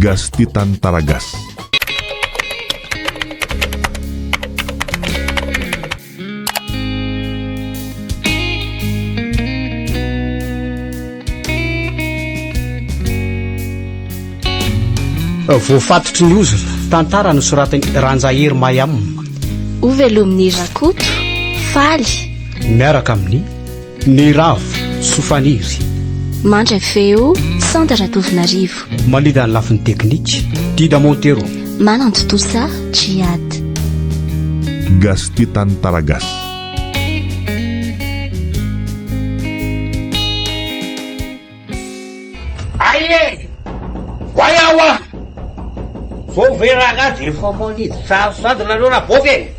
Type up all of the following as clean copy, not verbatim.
Gasy tia tantara gasy. Voafatotry ny ozona, tantara nosoratan'i Ranjahery Mayam. Hovelomin'i Rakoto, faly. Miaraka amin'ny Niravo Sofaniry. Mandray feo, Santa Ratovonarivo. Manida ny lafiny teknika, Dida Montero. Manantontosa, Djihad. Gasy tia tantara gasy. Ay e! Voay aho ah! Zao ve rangahy dia efa manidy tsara sady nareo raboky e!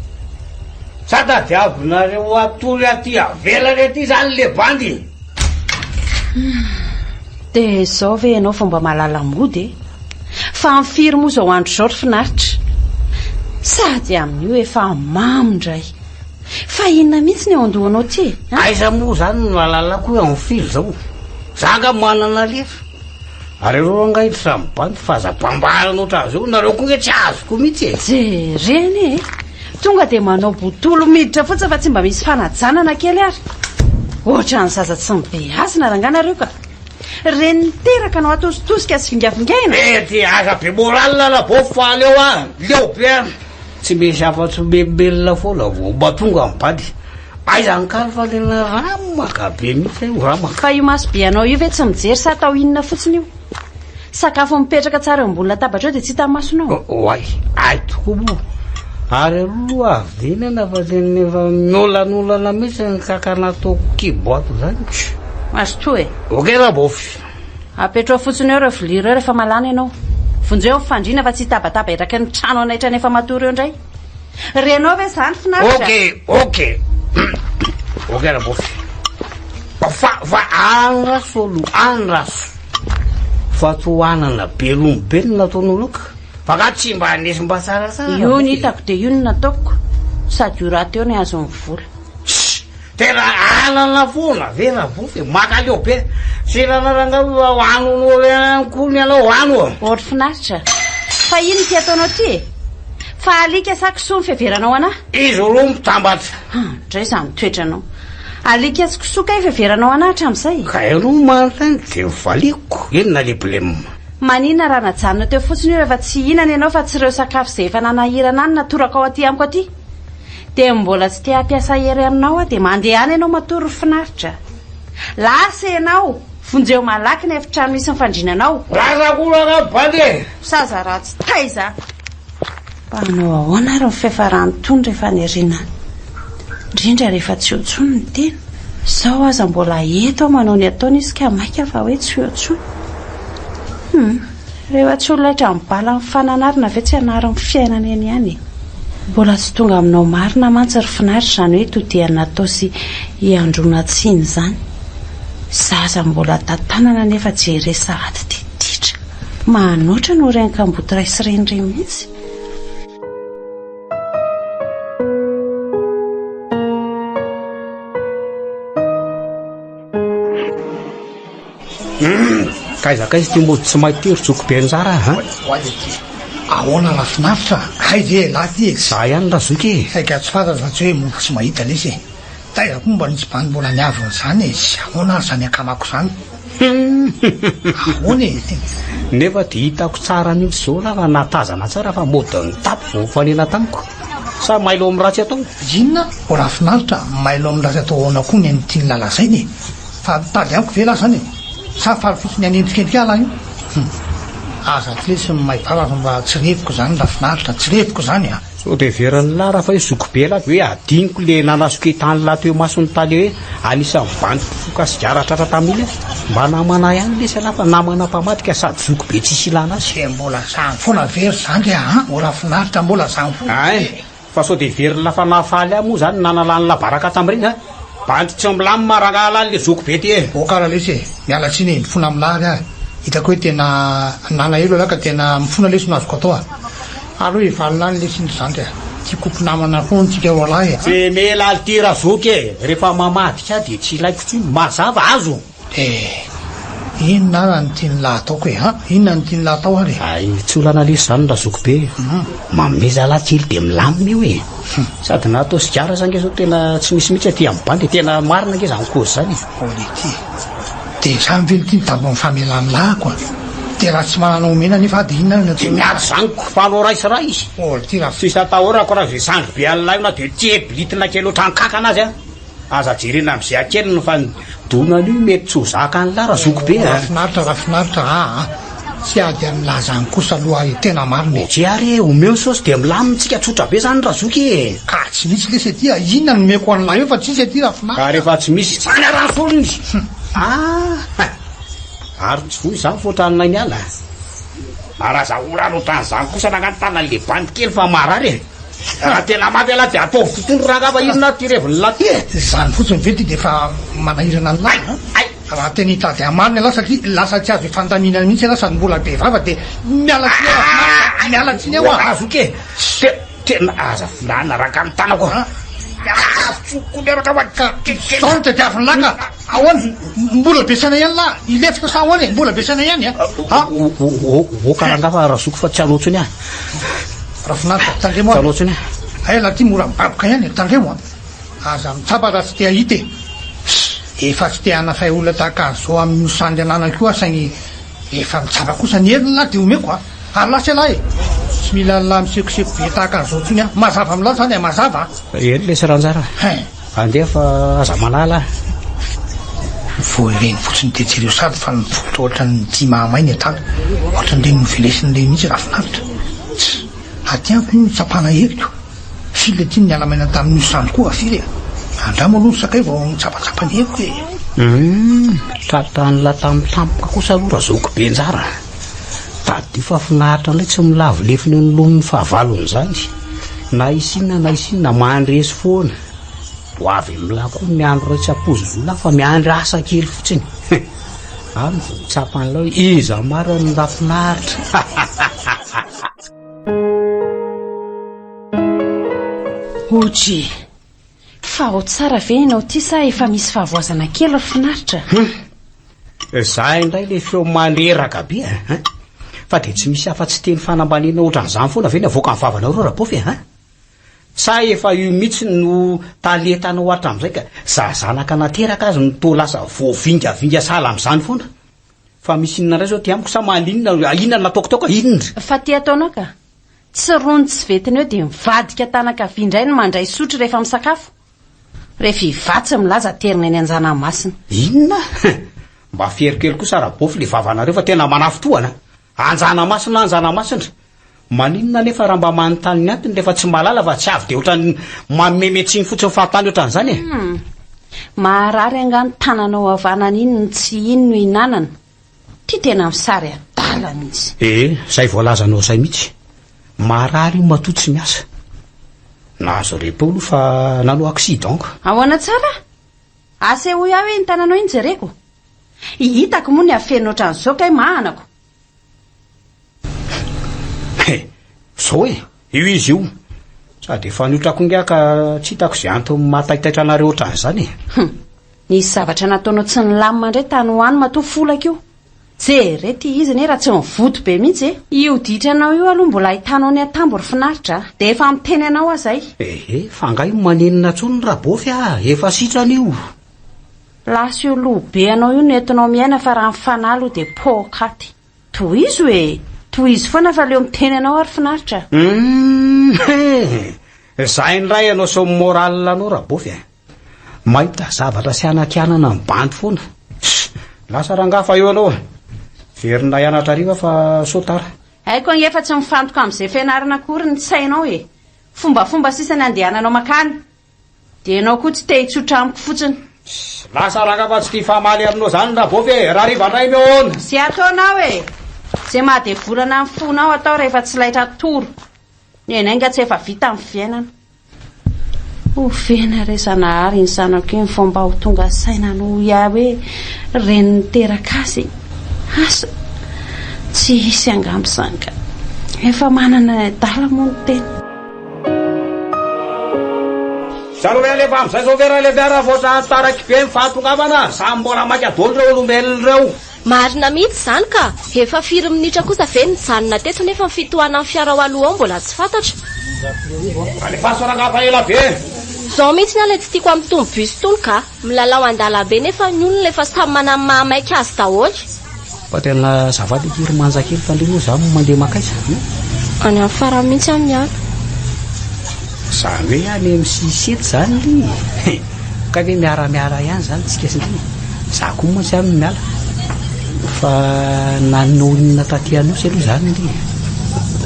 Sa tadiavinareo hatory aty avelany aty zany le bandy? Dia izao ve ianao vao mba mahalala mody e? Fa amin'ny firy moa izao andro izao ry finaritra? Sady amin'io efa mamo indray. Fa inona mihitsy ny ao an-dohanao ity e? Aiza moa izany no nahalalako hoe amin'ny firy izao? Za angaha manana lefa? Ary ianareo angaha ito samy bandy fa aza bambarana ohatran'izao, nareo koa nge tsy azoko mihitsy e! Jerena e! Tonga dia manao botolo miditra fotsiny fa tsy mba misy fanajana na kely ary. Ohatran'ny zaza tsy mibeazina rangaha nareo ka. Reny niteraka no atositosika sy vingavingaina. Mety aza be moral rabô fa aleo an, leo be an. Tsy misy afa-tsy melomelona foana vao mba tonga ny bandy. Aiza ny kaly fa tena ramaka be mihitsy io ramaka. Fa io maso be anao io ve tsy mijery sa atao inona fotsiny io? Sakafo mipetraka tsara eo ambony latabatra eo dia tsy hitan'ny masonao? Oay, ay tokoa moa. Ary aloha avy dia fa tena efa miolanolana mihitsy ny kakana ataoko kibo ato izany. Mazotoa e. Ok Rabofy. Apetraho fotsiny eo ireo vilia ireo rehefa malana ianao. Vonjeo ny fandriana fa tsy hitabataba eraky ny trano hanaitra ny efa matory eo indray. Renao ve izany finaritra? Ok, ok. Ok Rabofy. Fa, fa andraso aloha, andraso. Fa toa anana be lombo be no nataonao loka. Fa nga tsy mba nisy mba tsaratsara? Io ny hitako dia io no nataoko. Sady io rahateo ny azon'ny vola. Tss! Tena anana foana ve Rabofy e? Makaleo be. Tsy nanana angaha ano ihany koa ny anao ano. Ory finaritra. Fa inona ity ataonao ity e? Fa alika sa kisoa ny fiheveranao anah? Izy roa mitambatra. Hum, ndray izany toetranao. Alika sy kisoa kay fiheveranao anah hatramin'izay? Ka ianao manontany dia valiako. Inona le blem? Maninona raha najanona teo fotsiny io rehefa tsy hihinana ianao fa tsy ireo sakafo izay efa nanahirana ahy no natorakao aty amiko aty? Dia mbola tsy te hampiasa hery aminao aho dia mandehana ianao matory ry finaritra. Lasa ianao! Vonjeo malaky ny efitrano misy ny fandriananao. Lasa koa rangahy bandy e! Zaza ratsy taiza! Mba hanao ahoana ary ny fiafaran'itony rehefa any aoriana any? Indrindra rehefa tsy eo intsony ny tena. Izao aza mbola eto aho manao ny ataony izy ka maika fa hoe tsy eo intsony. Hum. Rehefa tsy ho laitra amin'ny bala ny fananarana ve tsy hanarin'ny fiainana eny ihany e? Mbola tsy tonga aminao marina mantsy ry finaritra izany hoe todihana atao sy hiandroana tsiny izany. Zaza mbola tantanana nefa jere sahady dia ditra. Manoatra no reny kamboty ray sy reny ireny mihitsy. Hum, kaiza kaiza ity mody tsy mahay ity ry zoky be anjara a! Oay ity. Ahoana rafinaritra? Hay ve elah ty e? Za ihany razoky e! Saika tsy fantatro fa tsy hoe mody tsy mahita lesy e! Taiza koa mba nisy bandy mbola niavona izany e! Sy ahoana ary izany akamako izany? Ahoana e? Nefa dia hitako tsara mihitsy izao lah fa nahatazana tsara fa mody nitapy vao nifanena tamiko. Sa mailo amin'ny ratsy atao? Inona? O rafinaritra, mailo amin'ny ratsy atao ahoana koa ny an'i tian'lah lazaina e? Fa mitady amiko ve lah zany e? Sa faly fotsiny hanendrikendrika ahy lah io? Hum. Aza aty lesy ny may vava fa mba tsy reviko zany Rafinaritra, tsy reviko zany a! Sao dia heverin'lah raha fa hoe zokibe lah dia hoe adinoko le nanasoketany lah teo imason'ny tale hoe anisan'ny bandy mpifoka sigara tratra tamin'iny aho. Mba namana ihany lesy ialahy fa namana mpamadika sady zokibe tsisy ilana azy. Dia mbola zany foana ve ry zandry a? O Rafinaritra mbola zany foana ve? Ein! Fa sao dia heverin'la fa nahafaly ahy moa zany nanalan'la baraka tamin'ireny a! Bandy tsy milamina rangaha lahy le zoky be ty e! Ok ra lesy e! Miala tsiny e! Mifona amin'lah ary ah! Hitako hoe tena nalahelo ialahy ka tena mifona lesy no azoko atao ah! Aleo hivalona any lesy iny ry zandry ah! Tiako ho mpinamana foana tsika roalahy e! Tsy mila lty razoky e! Rehefa mamadika ahy dia tsy ilaiko intsony, mazava azo! Eh! Inona ara no tian'lah ataoko e? An? Inona no tian'lah atao ary e? Hay, tsy olana lesy izany razoky be e. Manome zalahy kely dia milamina io e. Sady na atao sigara aza ange izao tena tsy misy mihitsy aty amin'ny bandy e. Tena marina ange izany kozy izany e. Olé ty e. Dia izany ve ity ny tambin'ny famelan'lah ko a? Dia raha tsy manana omena anefa aho dia inona ary no Dia miady izany ko fa aleo ray sy ray izy. Olé ty raha. Tsisy atahorako raha izay sandry be an'lah io na dia tia bilitina kely ohatran'ny kankana aza. Aza jerena amizay hakeliny fa ny donany io mety tsy ho zakan'lah ra zoky be a! Rafinaritra rafinaritra aa! Tsy ady amin'lah zany kosa aloha e! Tena marina e! Ok ary e! Omeo ny saosy dia milamina tsika tsotra be zany razoky e! Ka tsy misy lesy aty a! Inona no omeko an'lah eo fa tsisy aty rafinaritra! Ka rehefa tsy misy zany araho solony! Aa! Ary tsy voa izany fa ohatran'ilay niala a! Ary aza orana ohatran'izany kosa rangah ny tanan'le bandy kely fa marary e! Raha tena mafy ialahy dia ataovy tontolo rangaha fa inona ary ity revin'ny ty e! Izany fotsiny ve ty dia efa manahirana an'lah a? Hay! Raha tena hitady hamarina ialahy satria lasa tsy azo ifandaminana mihitsy ialahy sady mbola be vava dia miala tsiny aho Rafinaritra, miala tsiny aho a! Zoky e! Tena aza filana rangaha ny tanako a! Atsoko miaraka fa Ka izao no tadiavin'lah ka! Ahoana? Mbola be saina ihany lah? Hilefitra sa ahoana e? Mbola be saina ihany a? A! Oka rangaha fa razoky fa tsy hanao intsony aho. Rafinaritra, tandremo a! Tsy hanao intsony aho. Hay lah ty mora mibaboka ihany e, tandremo a! Aza mitsapa raha tsy te hahita e! Efa tsy te hanafay olona tahaka an'izao amin'io sandry ananako io aho saingy efa mitsapa kosa ny heriny lah dia omeko a! Ary lasa ialahy e! Tsy mila an'lah misekoseko be tahaka an'izao intsony aho. Mazava amin'lah izany e, mazava a! Eny lesy Ranjara a! Andeha fa aza manala a! Vao ireny fotsiny dia jereo sady fa mifototra ohatran'ny ity mahamay ny adala. Ohatran'ireny novelesiny ireny mihitsy rahafinaritra. Tss! Aty amiko io no tsapana heriko. Firy aty no niala maina tamin'io sandry koa firy e! Andramo aloha ny sakay vao mitsapatsapa ny heriko e! Humm! Tratran'lah tampotampoka kosa aloha razoky be njara a! Tadidio fa finaritra indray tsy milavo lefona eo anoloan'ny fahavalony izany. Na hisy inona na hisy inona mandresy foana. Ho avy amin'lah koa ny andro iray tsy ampoizin-doha fa miandry asa kely fotsiny. Any vao ho tsapan'lah hoe iza marina no nahafinaritra. Oji! Fa ao tsara ve ianao ity sa efa misy fahavoazana kely ry finaritra? Hum! Za indray le feo mandreraka be a! Hein? Fa dia tsy misy afa-tsy teny fanambaniana ohatran'izany foana ve ny avoakan'ny vavanareo Rabofy a? Hein? Sa efa io mihitsy no talentanao hatramin'izay ka za zanaka nateraka aza no toa lasa voavingavinga sahala amin'izany foana? Fa misy inona indray izao aty amiko sa maninona, inona no nataoko tao ka inona? Fa ty ataonao ka! Tsy rony tsy ventina eo dia mivadika tanan-kavia indray no mandray sotro rehefa misakafo. Rehefa hivatsy milaza aterina eny Anjanamasina. Inona? Mba fero kely kosa Rabofy le vavanareo fa tena manafintohana a! Anjanamasina Anjanamasina! Maninona anefa raha mba manontany ny antony rehefa tsy mahalala fa tsy avy dia ohatran'ny manome tsiny fotsiny fahatany ohatran'izany e! Hum! Maharary angaha ny tananao havanana iny no tsy iny no ihinanana? Ty tena misary adala mihitsy. Ee, zay voalazanao zay mihitsy. Marary io matoa tsy miasa. Nahazo repos aloha fa nanao accident ka. Ahoana tsara? Asehoy ahy hoe iny tananao iny jereko. Hitako moa ny hafenina ohatran'izao kay mahanako. He, zao e, io izy io. Sady efa niotrako ingahy ka tsy hitako izay antony mahataitaitra anareo ohatran'izany e. Hum, nisy zavatra nataonao tsy nilamina indray tany ho any matoa folaka io. Jere ty izy anie raha tsy mivoto be mihitsy e. Io ditranao io aloha mbola ahitanao ny atambo ry finaritra a. Dia efa miteny anao aho izay. Ehe, fa angaha io manenina intsony Rabofy a, efa sitrana io. Lasa io loha be anao io no entinao miaina fa raha ny fanahy aloha dia poakaty. Tohizo e! Tohizo foana fa leo miteny anao ary finaritra. Humm he! Zay indray ianao sao moral anao Rabofy a! Mahita zavatra sy hanakianana ny bandy foana. Tss! Lasa rangaha fa eo ianao a! Verina hianatra hariva fa sao tara. Haiko ange fa tsy mifantoka amin'izay fianarana akory ny sainao e! Fombafomba sisa ny andehananao makany. Dia ianao koa tsy te hitsotra amiko fotsiny. Lasa ranga fa tsy tia hifamaly aminao zany Rabofy e! Rahariva ndray mihaona! Ze ataonao e! Ze mahadevolana ny fonao atao rehefa tsy laitra toro. Ny anay nga tsy efa vita ny fiainana. Ovena re Zanahary iny zanako iny vao mba ho tonga saina noho iah hoe reny niteraka azy. Asa! Tsy hisy angamba izany ka. Efa manana ny adala moa ny tena. Zareo ve alefa amizay zao ve raha le fiara voatra taraiky be ny fahatongavana? Samy mbola maika dolo reo olombelona reo. Marina mihitsy izany ka! Efa firy minitra kosa ve nijanona teto nefa ny fitohanan'ny fiara ao aloha ao mbola tsy fantatra. Alefaso rangaha fa ela be e! Zao mihitsy ny ahy ilay tsy tiako amin'itony bus itony ka! Milalao an-dalambe nefa ny olona efa samy manana ny mahamaika azy daholo. Fa tena azafady akia ry manja kely fa ndry moa za mandeha makaiza an? Any amin'ny farany mihitsy aho miala. Zany hoe any amin'ny six sept zany ry e! Ka ve miara miala ihany zany tsika sy ndry e? Za koa mantsy any no miala. Fa nanao inona taty Anosy aloha zany ndry e?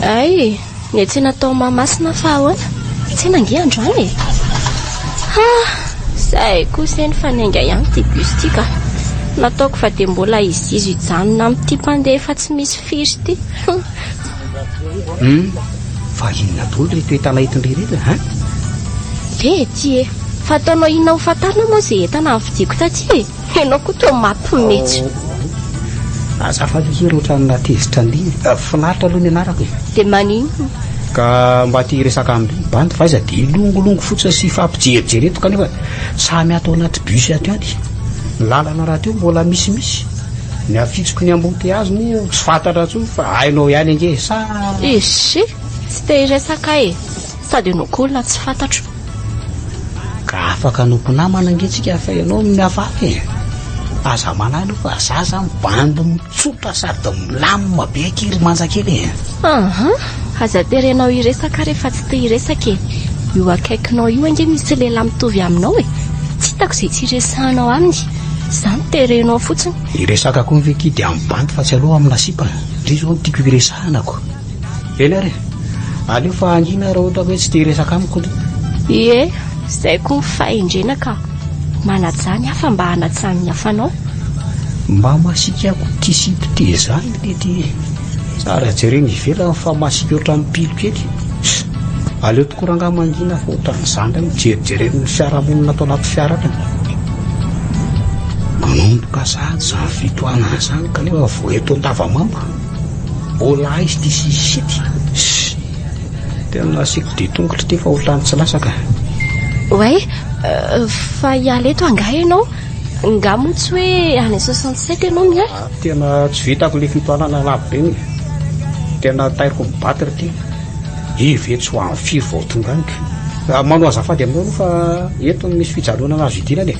Hay e! Niantsena tao Mahamasina fa ahoana? Tsena ange androany e! Ha! Zay kosa eny fa niainga ihany ity bus ity ka! Nataoko fa dia mbola hizizo hijanona amin'ity mpandeha efa tsy misy firy ity. Hum! Fa inona daholo ireto entana entin-dry ireto e? Hein? Le ety e! Fa ataonao inona ho fantarina moa izay entana novidiako taty e? Ianao koa toa mampimetsy. Azafady akia raha ohatran'ny nahatezitra an-dry e. Finaritra aloha ny anarako e. Dia maninona? Ka mba te hiresaka amin-dry ny bandy fa aiza dia hilongolongo fotsiny sy hifampijerijery eto kanefa samy ato anaty bus ato ihany. Ny lalana rahateo mbola misimisy. Ny hafitsoko ny embouteillage moa tsy fantatra intsony fa hainao ihany ange e. Sa. Izy tsy te hiresaka e. Sady ianao koa olona tsy fantatro. Ka afaka hanao mpinamana ange tsika fa ianao no mihafahafa e. Aza manahy aloha fa za zany bandy mitsotra sady milamina be akia ry manja kely e. Aha, aza terenao hiresaka rehefa tsy te hiresaka e. Io akaikinao io ange misy lehilahy mitovy aminao e. Tsy hitako izay tsy hiresahanao aminy. Za no terenao fotsiny. Hiresaka koa ve akia dia amin'ny bandy fa tsy aleo amina sipa. Ndry izao no tiako hiresahana ko. Eny ary e! Aleo fa hangina raha ohatra hoe tsy te hiresaka amiko aloha. Ie, izay koa ny fahendrena ka. Manajà ny hafa mba hanajan'ny hafa anao. Mba masiaka koa ity sipa ity izany lety e! Tsara jerena ivelany fa masiaka ohatran'ny pilo kely. Aleo tokoa rangahy mangina fa ohatran'izany indray mijerijeren'ny fiarahamonina ato anaty fiara ato. Manomboka sahady izany fitohanana izany kanefa vao eto Andavamamba. Mbola aiza ity sisy ity? Shh! Tena nasiako dia tongotra ity fa ohatran'ny tsy lasa ka. Oay, fa hiala eto angaha ianao? Nga moa tsy hoe any 67 ianao miala? Ah, tena tsy vitako ilay fitohanana lava be iny. Tena tairiko mibattre ity. Io ve tsy ho any firy vao tonga any ka. Ah, manao azafady aminao aloha fa eto no misy fijanonana azo idirana e.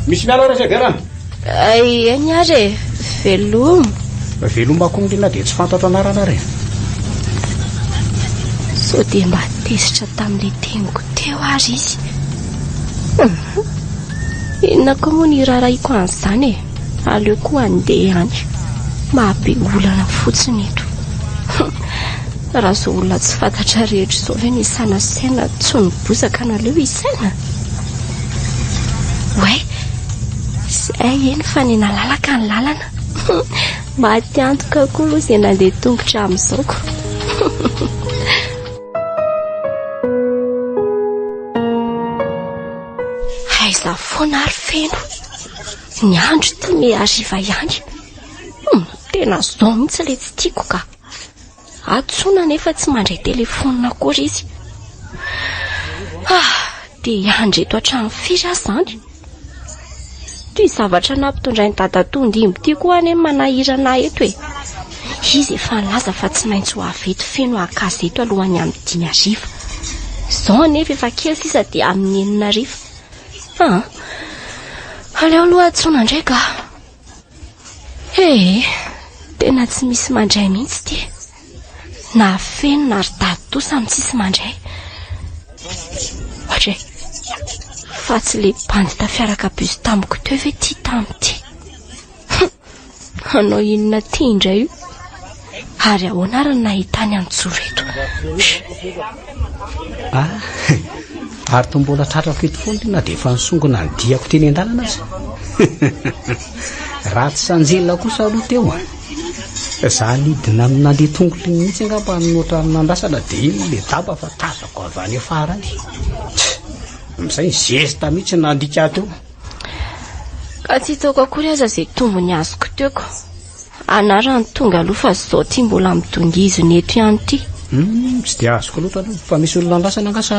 Misy miala ao Rasevera an! Eny ary e, veloma. Veloma koa ndry na dia tsy fantatro anarana ary e. Sao dia mba tezitra tamin'ilay teniko teo ary izy. Hum. Inona koa moa ny hiraharahiako an'izany e. Aleoko handeha any. Mahabe olana fotsiny eto. Hum. Raha izao olona tsy fantatra rehetra izao ve no isana saina tsy ny bozaka no aleo isaina? Oay! Izay eny fa ninalalaka ny lalana. Maty antoka koa aloha izay nandeha tongotra amin'izao ko. Aiza foana ary feno. Ny andro ity mihariva ihany. Hum, tena izao mihitsy ilay tsy tiako ka. Antsoina nefa tsy mandray telefaonina akory izy. Ah, dia hiandry eto hatramin'ny firy aho izany? Ity zavatra nampitondrain'i dadatoa Ndimby ity koa anie manahirana ahy eto e. Izy efa nilaza fa tsy maintsy ho avy eto feno haka azy eto alohan'ny amin'ny dimy hariva. Izao anefa efa kely sisa dia amin'ny enina hariva. Ah, aleo aloha antsoina indray ka. Ee, tena tsy misy mandray mihitsy ity. Na feno na ry dadatoa samy tsisy mandray. Ohatra e, fa tsy le bandy tafiaraka bus tamiko teo ve ity tamin'ity? Hanao inona ity indray io? Ary ahoana ary ny nahitany an'i Joro eto? Ah, ary toa mbola tratrako eto foana ity na dia efa nisongona ny diako teny an-dalana aza. Raha tsy sanjela kosa aloha teo a. Za nidina amin'ny nandeha tongotra iny mihitsy angamba no ohatran'ny nandrasana dia iny le daba fa tazako avy any afara any. Amin'izay nizesta mihitsy nandika ahy teo. Ka tsy hitako akory aza izay tombony azoko teo ko. Anarany tonga aloha fa zao ty mbola midongizina eto ihany ty. Hum, tsy dia azoko loatra aloha fa misy olona andrasana angaha sa?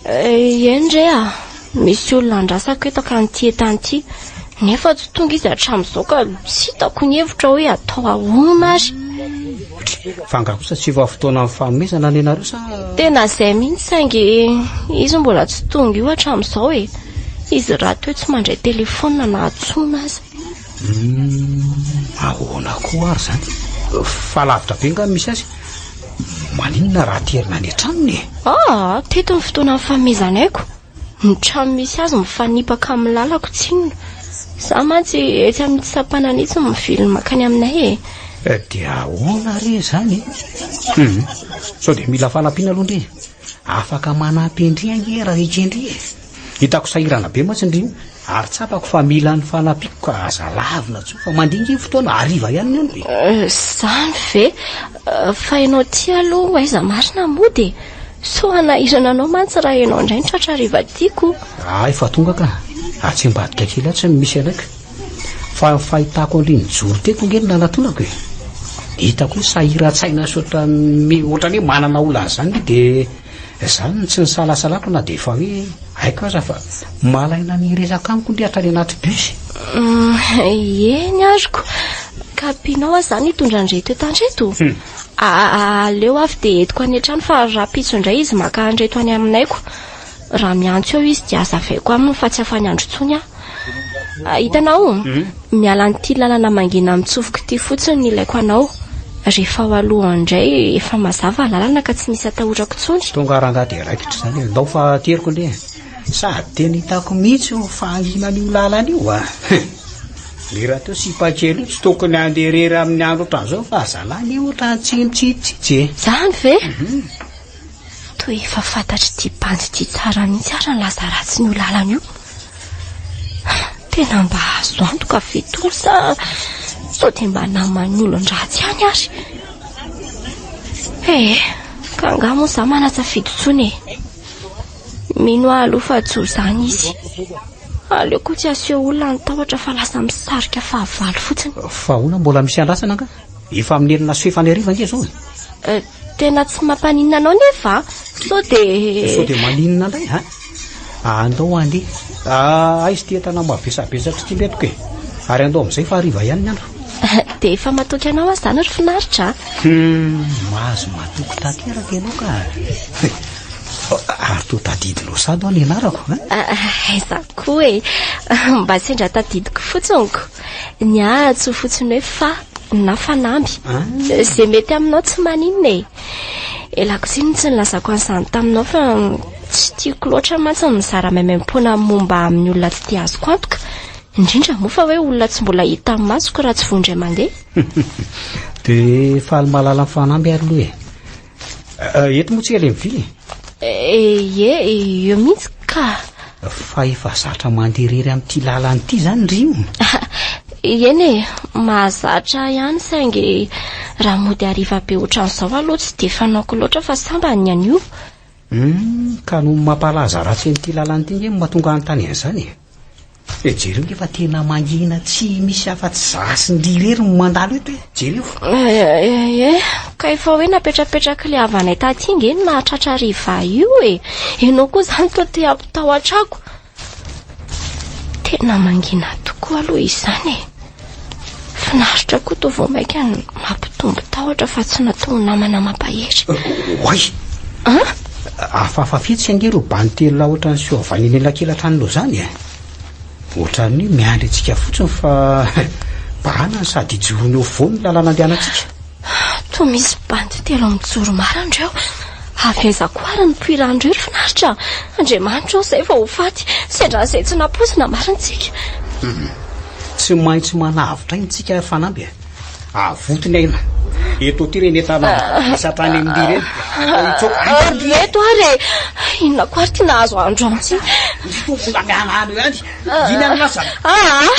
Eh, eny re ah, misy olona andrasako eto ka an'ity etany ity. Nefa tsy tonga izy hatramin'izao ka tsy hitako ny hevitra hoe atao ahoana ary. Fa angaha kosa tsy efa fotoanan'ny fanomezana ny anareo sa? Tena izay mihitsy saingy izy mbola tsy tonga io hatramin'izao e. Izy rahateo tsy mandray telefaonina na antsoina aza. Humm, ahoana koa ary izany? Fa lavitra be angaha no misy azy? Maninona raha aterina any an-tranony e? Aa, teto ny fotoanan'ny fanomezana aiko. Ny trano misy azy mifanipaka amin'ny lalako tsinona. Za mantsy etsy amin'itsy sampanana itsy mivily mankany aminay e. Eh, dia ahoana re izany e? Hum, sao dia mila fanampiana aloha ndry e? Afaka manampy ndry ange raha ekendry e. Hitako sahirana be mantsy ndry io ary tsapako fa mila ny fanampiako ka aza lavina intsony fa mandeha ange ny fotoana, hariva ihany ny andro e. Eh, Izany ve? Eh, Fa ianao ity aloha aiza marina mody e? Sao hanahirana anao mantsy raha ianao indray no tratra hariva tiako. Ah, efa tonga ka. Atsy ambadika kely atsy no misy anay ka. Fa ny fahitako an'ilay nijoro teto ange no nanatonako e. Hitako hoe sahiran-tsaina sy ohatran'ny ohatran'ny hoe manana olana izany ry dia izany no tsy nisalasalako na dia efa hoe haiko aza fa malaina ny hiresaka amiko ndry hatrany anaty bus. Eny azoko. Ka ampianao aho izany hitondra an'ireto entana ireto? Aleo avy dia entiko any an-trano fa rahampitso indray izy maka an'ireto any aminay ko. Raha miantso eo izy dia hazavaiko aminy fa tsy afa-niandry intsony aho. Hitanao? Miala an'ity lalana mangina mitsofoka ity fotsiny no ilaiko anao. Rehefa ao aloha ao indray efa mazava ny lalana ka tsy misy atahorako intsony. Tonga rangahy dia raikitra izany e. Ndao fa ateriko anie e. Sady tena hitako mihitsy io fahanginan'io lalana io a! Ny rahateo sipa kely io tsy tokony handeha irery amin'ny andro ohatran'izao fa zalahy anie ohatran'ny tsy mitsitsitsy e! Zany ve? Toa efa fantatr'ity bandy ity tsara mihitsy ary ny laza ratsin'io lalana io. Tena mba azo antoka ve itony sa sao dia mba naman'ny olon-dratsy ihany ary? Eh, ka angaha moa izaho manan-tsafidy intsony e? Mino aho aloha fa tsy ho izany izy. Aleoko tsy aseho olona ny tahotra fa lasa misarika fahavalo fotsiny. Fa ahoana mbola misy andrasana angaha? Efa amin'ny enina sy fahefany hariva ange izao e. Eh, tena tsy mampaninona anao nefa a? Sao dia... Sao dia maninona indray a? Andao handeha. Ah, aiza ity entana mavesabesatra ity ndretoko e? Ary andao amin'izay fa hariva ihany ny andro. Dia efa matoky anao aho izany ry finaritra a. Hum, mahazo matoky tanteraka ianao ka. Ary toa tadidinao sady hoa ny anarako a? Aiza koa e! Mba sendra tadidiko fotsiny ko. Ny ahy antsoy fotsiny hoe Fa na Fanamby. Izay mety aminao tsy maninona e. Elako tsiny tsy nilazako an'izany taminao fa tsy tiako loatra mantsy ny mizara maimaimpoana momba amin'ny olona tsy dia azoko antoka. Indrindra moa fa hoe olona tsy mbola hita masoko raha tsy vao indray mandeha. Dia faly mahalala ny Fanamby ary aloha e. Eh, eto moa tsika le mivily e? Ie, eo mihitsy ka. Fa efa zatra mandeha irery amin'ity lalana ity izany ry io? Eny e, mahazatra ihany saingy raha mody hariva be ohatran'izao aloha tsy dia fanaoko loatra fa sambany ny anio. Hum, ka noho ny mampalaza ratsy an'ity lalana ity ange no mahatonga hanontany an'izany e. E, jereo nge fa tena mangina tsy misy afa-tsy za sy ndry irery no mandalo eto e! Jereo! Eh, eh, ka efa hoe napetrapetrak'ilay havanay taty nge no nahatratra hariva io e! Ianao koa izany toa te hampitahotra ako. Tena mangina tokoa aloha izany e! Finaritra koa toa vao mainka mampitombo tahotra fa tsy natao ho namana mampahery. Oay! An? Hafahafa fihetsika ange ireo bandy telo lahy ohatran'ny soavaina eny elakelan-trano izany e! Ohatran'ny hoe miandry antsika fotsiny fa bahana ny sady hijoroany eo afovoany ny lalana andehanantsika. Toa misy bandy telo mijoro marina ireo. Avy aiza koa ary ny poiran'ireo ry finaritra? Andriamanitra ô, izay vao ho faty. Sendra an'izay tsy nampoizina marina isika. Tsy maintsy manavotra aina isika ry Fanamby a. Avoty ny aina. Eto aty ireny entana mavesatra any amin'ny ireny. Hitsoaka haingana ndry. Eto ary e! Inona koa ary ity nahazo andro ity? Mbola mianano ihany. Iny any lasa. Aa!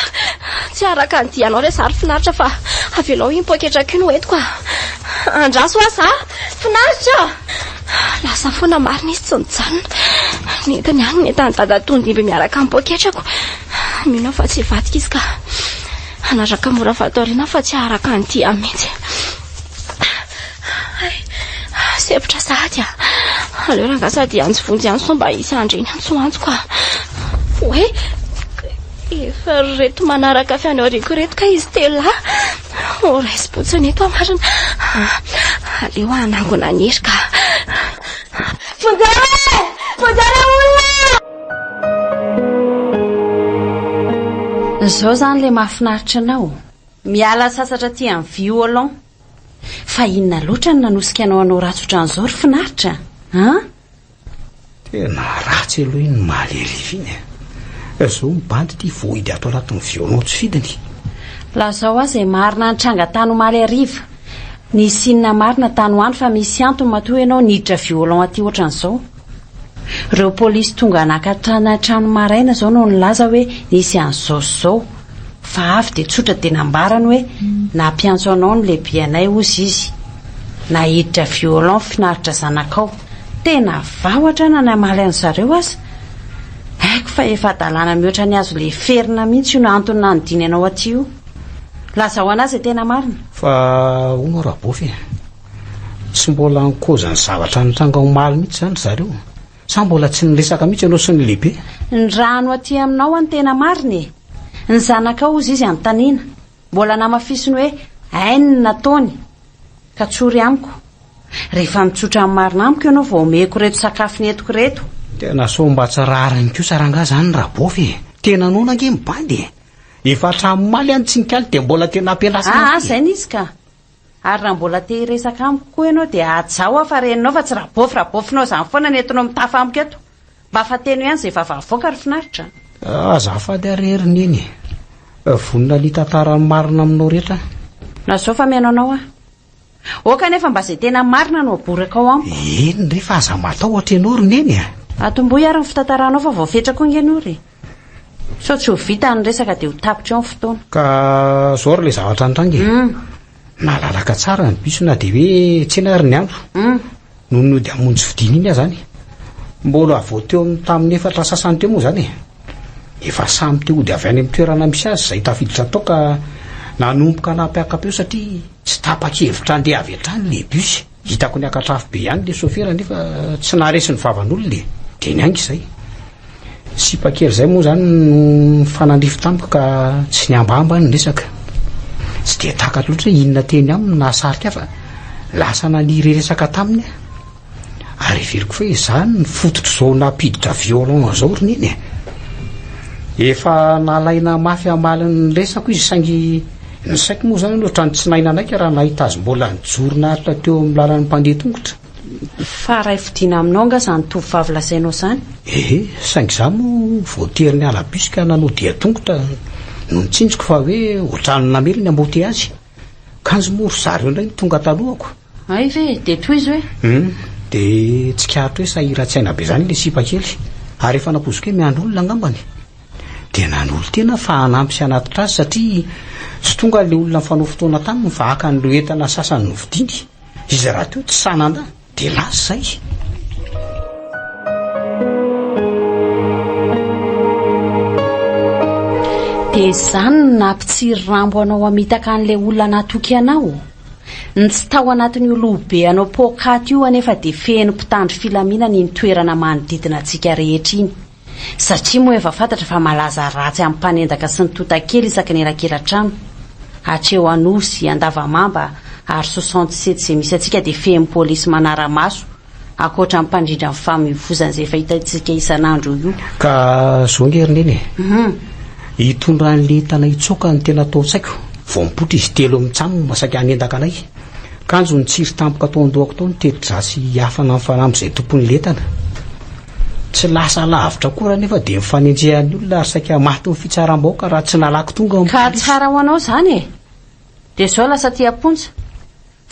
Tsy araka ny dianao re zary finaritra fa avelao iny poketrako iny ho entiko a! Andraso aza a! Finaritra! Lasa foana marina izy tsy nijanona. Nentiny ihany ny entan'i dadatoa ndimby miaraka amin'ny poketrako. Mino aho fa tsy hivadika izy ka. Hanaraka mora vato aoriana fa tsy haharaka an'ity aho mihitsy. Hay, sempotra sahady ah. Aleo rangahy sady hiantso vonjy ihany sao mba hisy handre ny antsoantsoko ah. Oe! Efa reto manaraka avy any aoriako ireto ka izy telolahy. Ho raisim-potsiny eto aho marina. Aleo hanangona ny hery ka. Vonjeo e! Vonjeo re olona! Izao izany ilay mahafinaritra anao. Miala sasatra aty amin'ny violon. Fa inona loatra no nanosika anao hanao ratsy ohatran'izao ry finaritra an? Tena ratsy aloha iny omaly hariva iny e. Zao ny bandy ity voahidy ato anatin'ny violon tsy fidiny. Lazao ahy izay marina nitranga tany omaly hariva. Nisy inona marina tany ho any fa misy antony matoa ianao niditra violon aty ohatran'izao. Ireo polisy tonga naka tany an-trano maraina izao no nilaza hoe nisy an'izao sy izao. Fa avy dia tsotra dia nambarany hoe nampiantso anao ny lehibeanay hozy izy. Nahiditra violon finaritra zanakao. Tena vahotra na namaly an zareo aza. Haiko fa efa hadalana mihoatra ny azo leferina mihitsy io antony nanodiny anao aty io. Lazao anah izay tena marina. Fa hono aho Rabofy e, tsy mbola nikoza ny zavatra nitranga omaly mihitsy izany ry zareo? Sa mbola tsy niresaka mihitsy ianao sy ny lehibe? Ny rano aty aminao an tena marina e! Ny zanakao hozy izy anontaniana. Mbola namafisiny hoe hainy ny nataony. Ka tsory amiko. Rehefa mitsotra ny marina amiko ianao vao omeko ireto sakafo nentiko ireto. Tena sao mba tsy rariny kosa rangahy zany Rabofy e! Tena noana ange ny bandy e! Efa hatramin'ny omaly aho no tsy nikaly dia mbola tena ampiandrasana Aa indray e! zay ny izy ka! Ary raha mbola te hiresaka amiko koa ianao dia hajao aho fa reninao fa tsy Rabofy Rabofinao izany foana ny entinao mitafa amiko eto. Mba fanteno ihany izay vava avoaka ry finaritra a! Azafady ary ry Neny e! Vonona ny hitantara ny marina aminao rehetra aho. Lazao fa mihaino anao aho. Ok anefa mba izay tena marina no aborakao amiko. Eny re fa aza matahotra ianao ry Neny a! Atombohy ary ny fitantaranao fa voafetra koa ange ianao ry. Sao tsy ho vita ny resaka dia ho tapitra eo ny fotoana. Ka zao ary ilay zavatra nitranga e. Nalalaka tsara ny bus na dia hoe tsena ary ny andro. Nony nody hamonjy fodiana iny aho izany. Mbola vao teo amin'ny tamin'ny efatra sasany teo moa izany e. Efa samy te hody avy any amin'ny toerana misy azy izay tafiditra tao ka nanomboka nampiaka-peo satria tsy tapa-kevitra handeha avy hatrany ilay bus. Hitako niakatra afo be ihany ilay sôfera nefa tsy naharesy ny vavan'olona e. Dia niainga izay. Sipa kely izay moa izany no nifanandrify tamiko ka tsy nihambahamba ny resaka. Tsy dia takatro loatra hoe inona teny aminy no nahasarika ahy fa lasa naniry hiresaka taminy aho. Ary heveriko fa hoe izany no fototr'izao nampiditra violon izao ry neny e. Efa nalaina mafy hamaly ny resako izy saingy ny saiko moa izany ohatran'ny tsy nahay nanaika raha nahita azy mbola nijoro naharitra teo amin'ny lalan'ny mpandeha tongotra. Fa ray fodiana aminao nga zany tovovavy lazainao zany? Ehe, saingy za moa voatery niala bus ka nanao dia tongotra no nitsinjoko fa hoe ohatran'ny namely ny embouteillage. Kanjo moa ry zareo indray no tonga talohako. Hay ve? Dia tohizo e! Hum, dia tsikaritro hoe sahiran-tsaina be zany ilay sipa kely, ary efa nampoiziko hoe miandry olona angambany. Dia nanolo-tena aho fa hanampy sy hanatitra azy satria tsy tonga ilay olona nifanao fotoana taminy fa haka an'ireo entana sasany novidiany. Izy rahateo tsy sahy nandà dia lasa izay. Dia izany no nampitsiry rambo anao hamitaka an'ilay olona natoky anao? Ny tsy tao anatin'io loha-be anao poakaty io anefa dia feno mpitandro filaminana iny toerana manodidina antsika rehetra iny. Satria moa efa fantatra fa malaza ratsy amin'ny mpanendaka sy ny tontakely isaky ny elakela-trano. Hatreo Anosy, Andavamamba ary 67 izay misy antsika dia feno polisy manara-maso ankoatra ny mpandrindra ny famoivozana izay efa hitantsika isan'andro io. Ka zao nge ry neny e! Hitondra an'le entana hitsoaka no tena tao an-tsaiko. Vao mipoitra izy telo mitsam saika hanendaka anay. Kanjo nitsiry tampoka tao an-dohako tao ny teti-dratsy hiafana amin'ny fanamby izay tompon'ilay entana. Tsy lasa lavitra akory anefa dia nifanenjehan'ny olona ary saika matin'ny fitsaram-bahoaka raha tsy nalaky tonga ny Ka polisy. tsara ho anao izany e! Dia izao lasa aty am-ponja.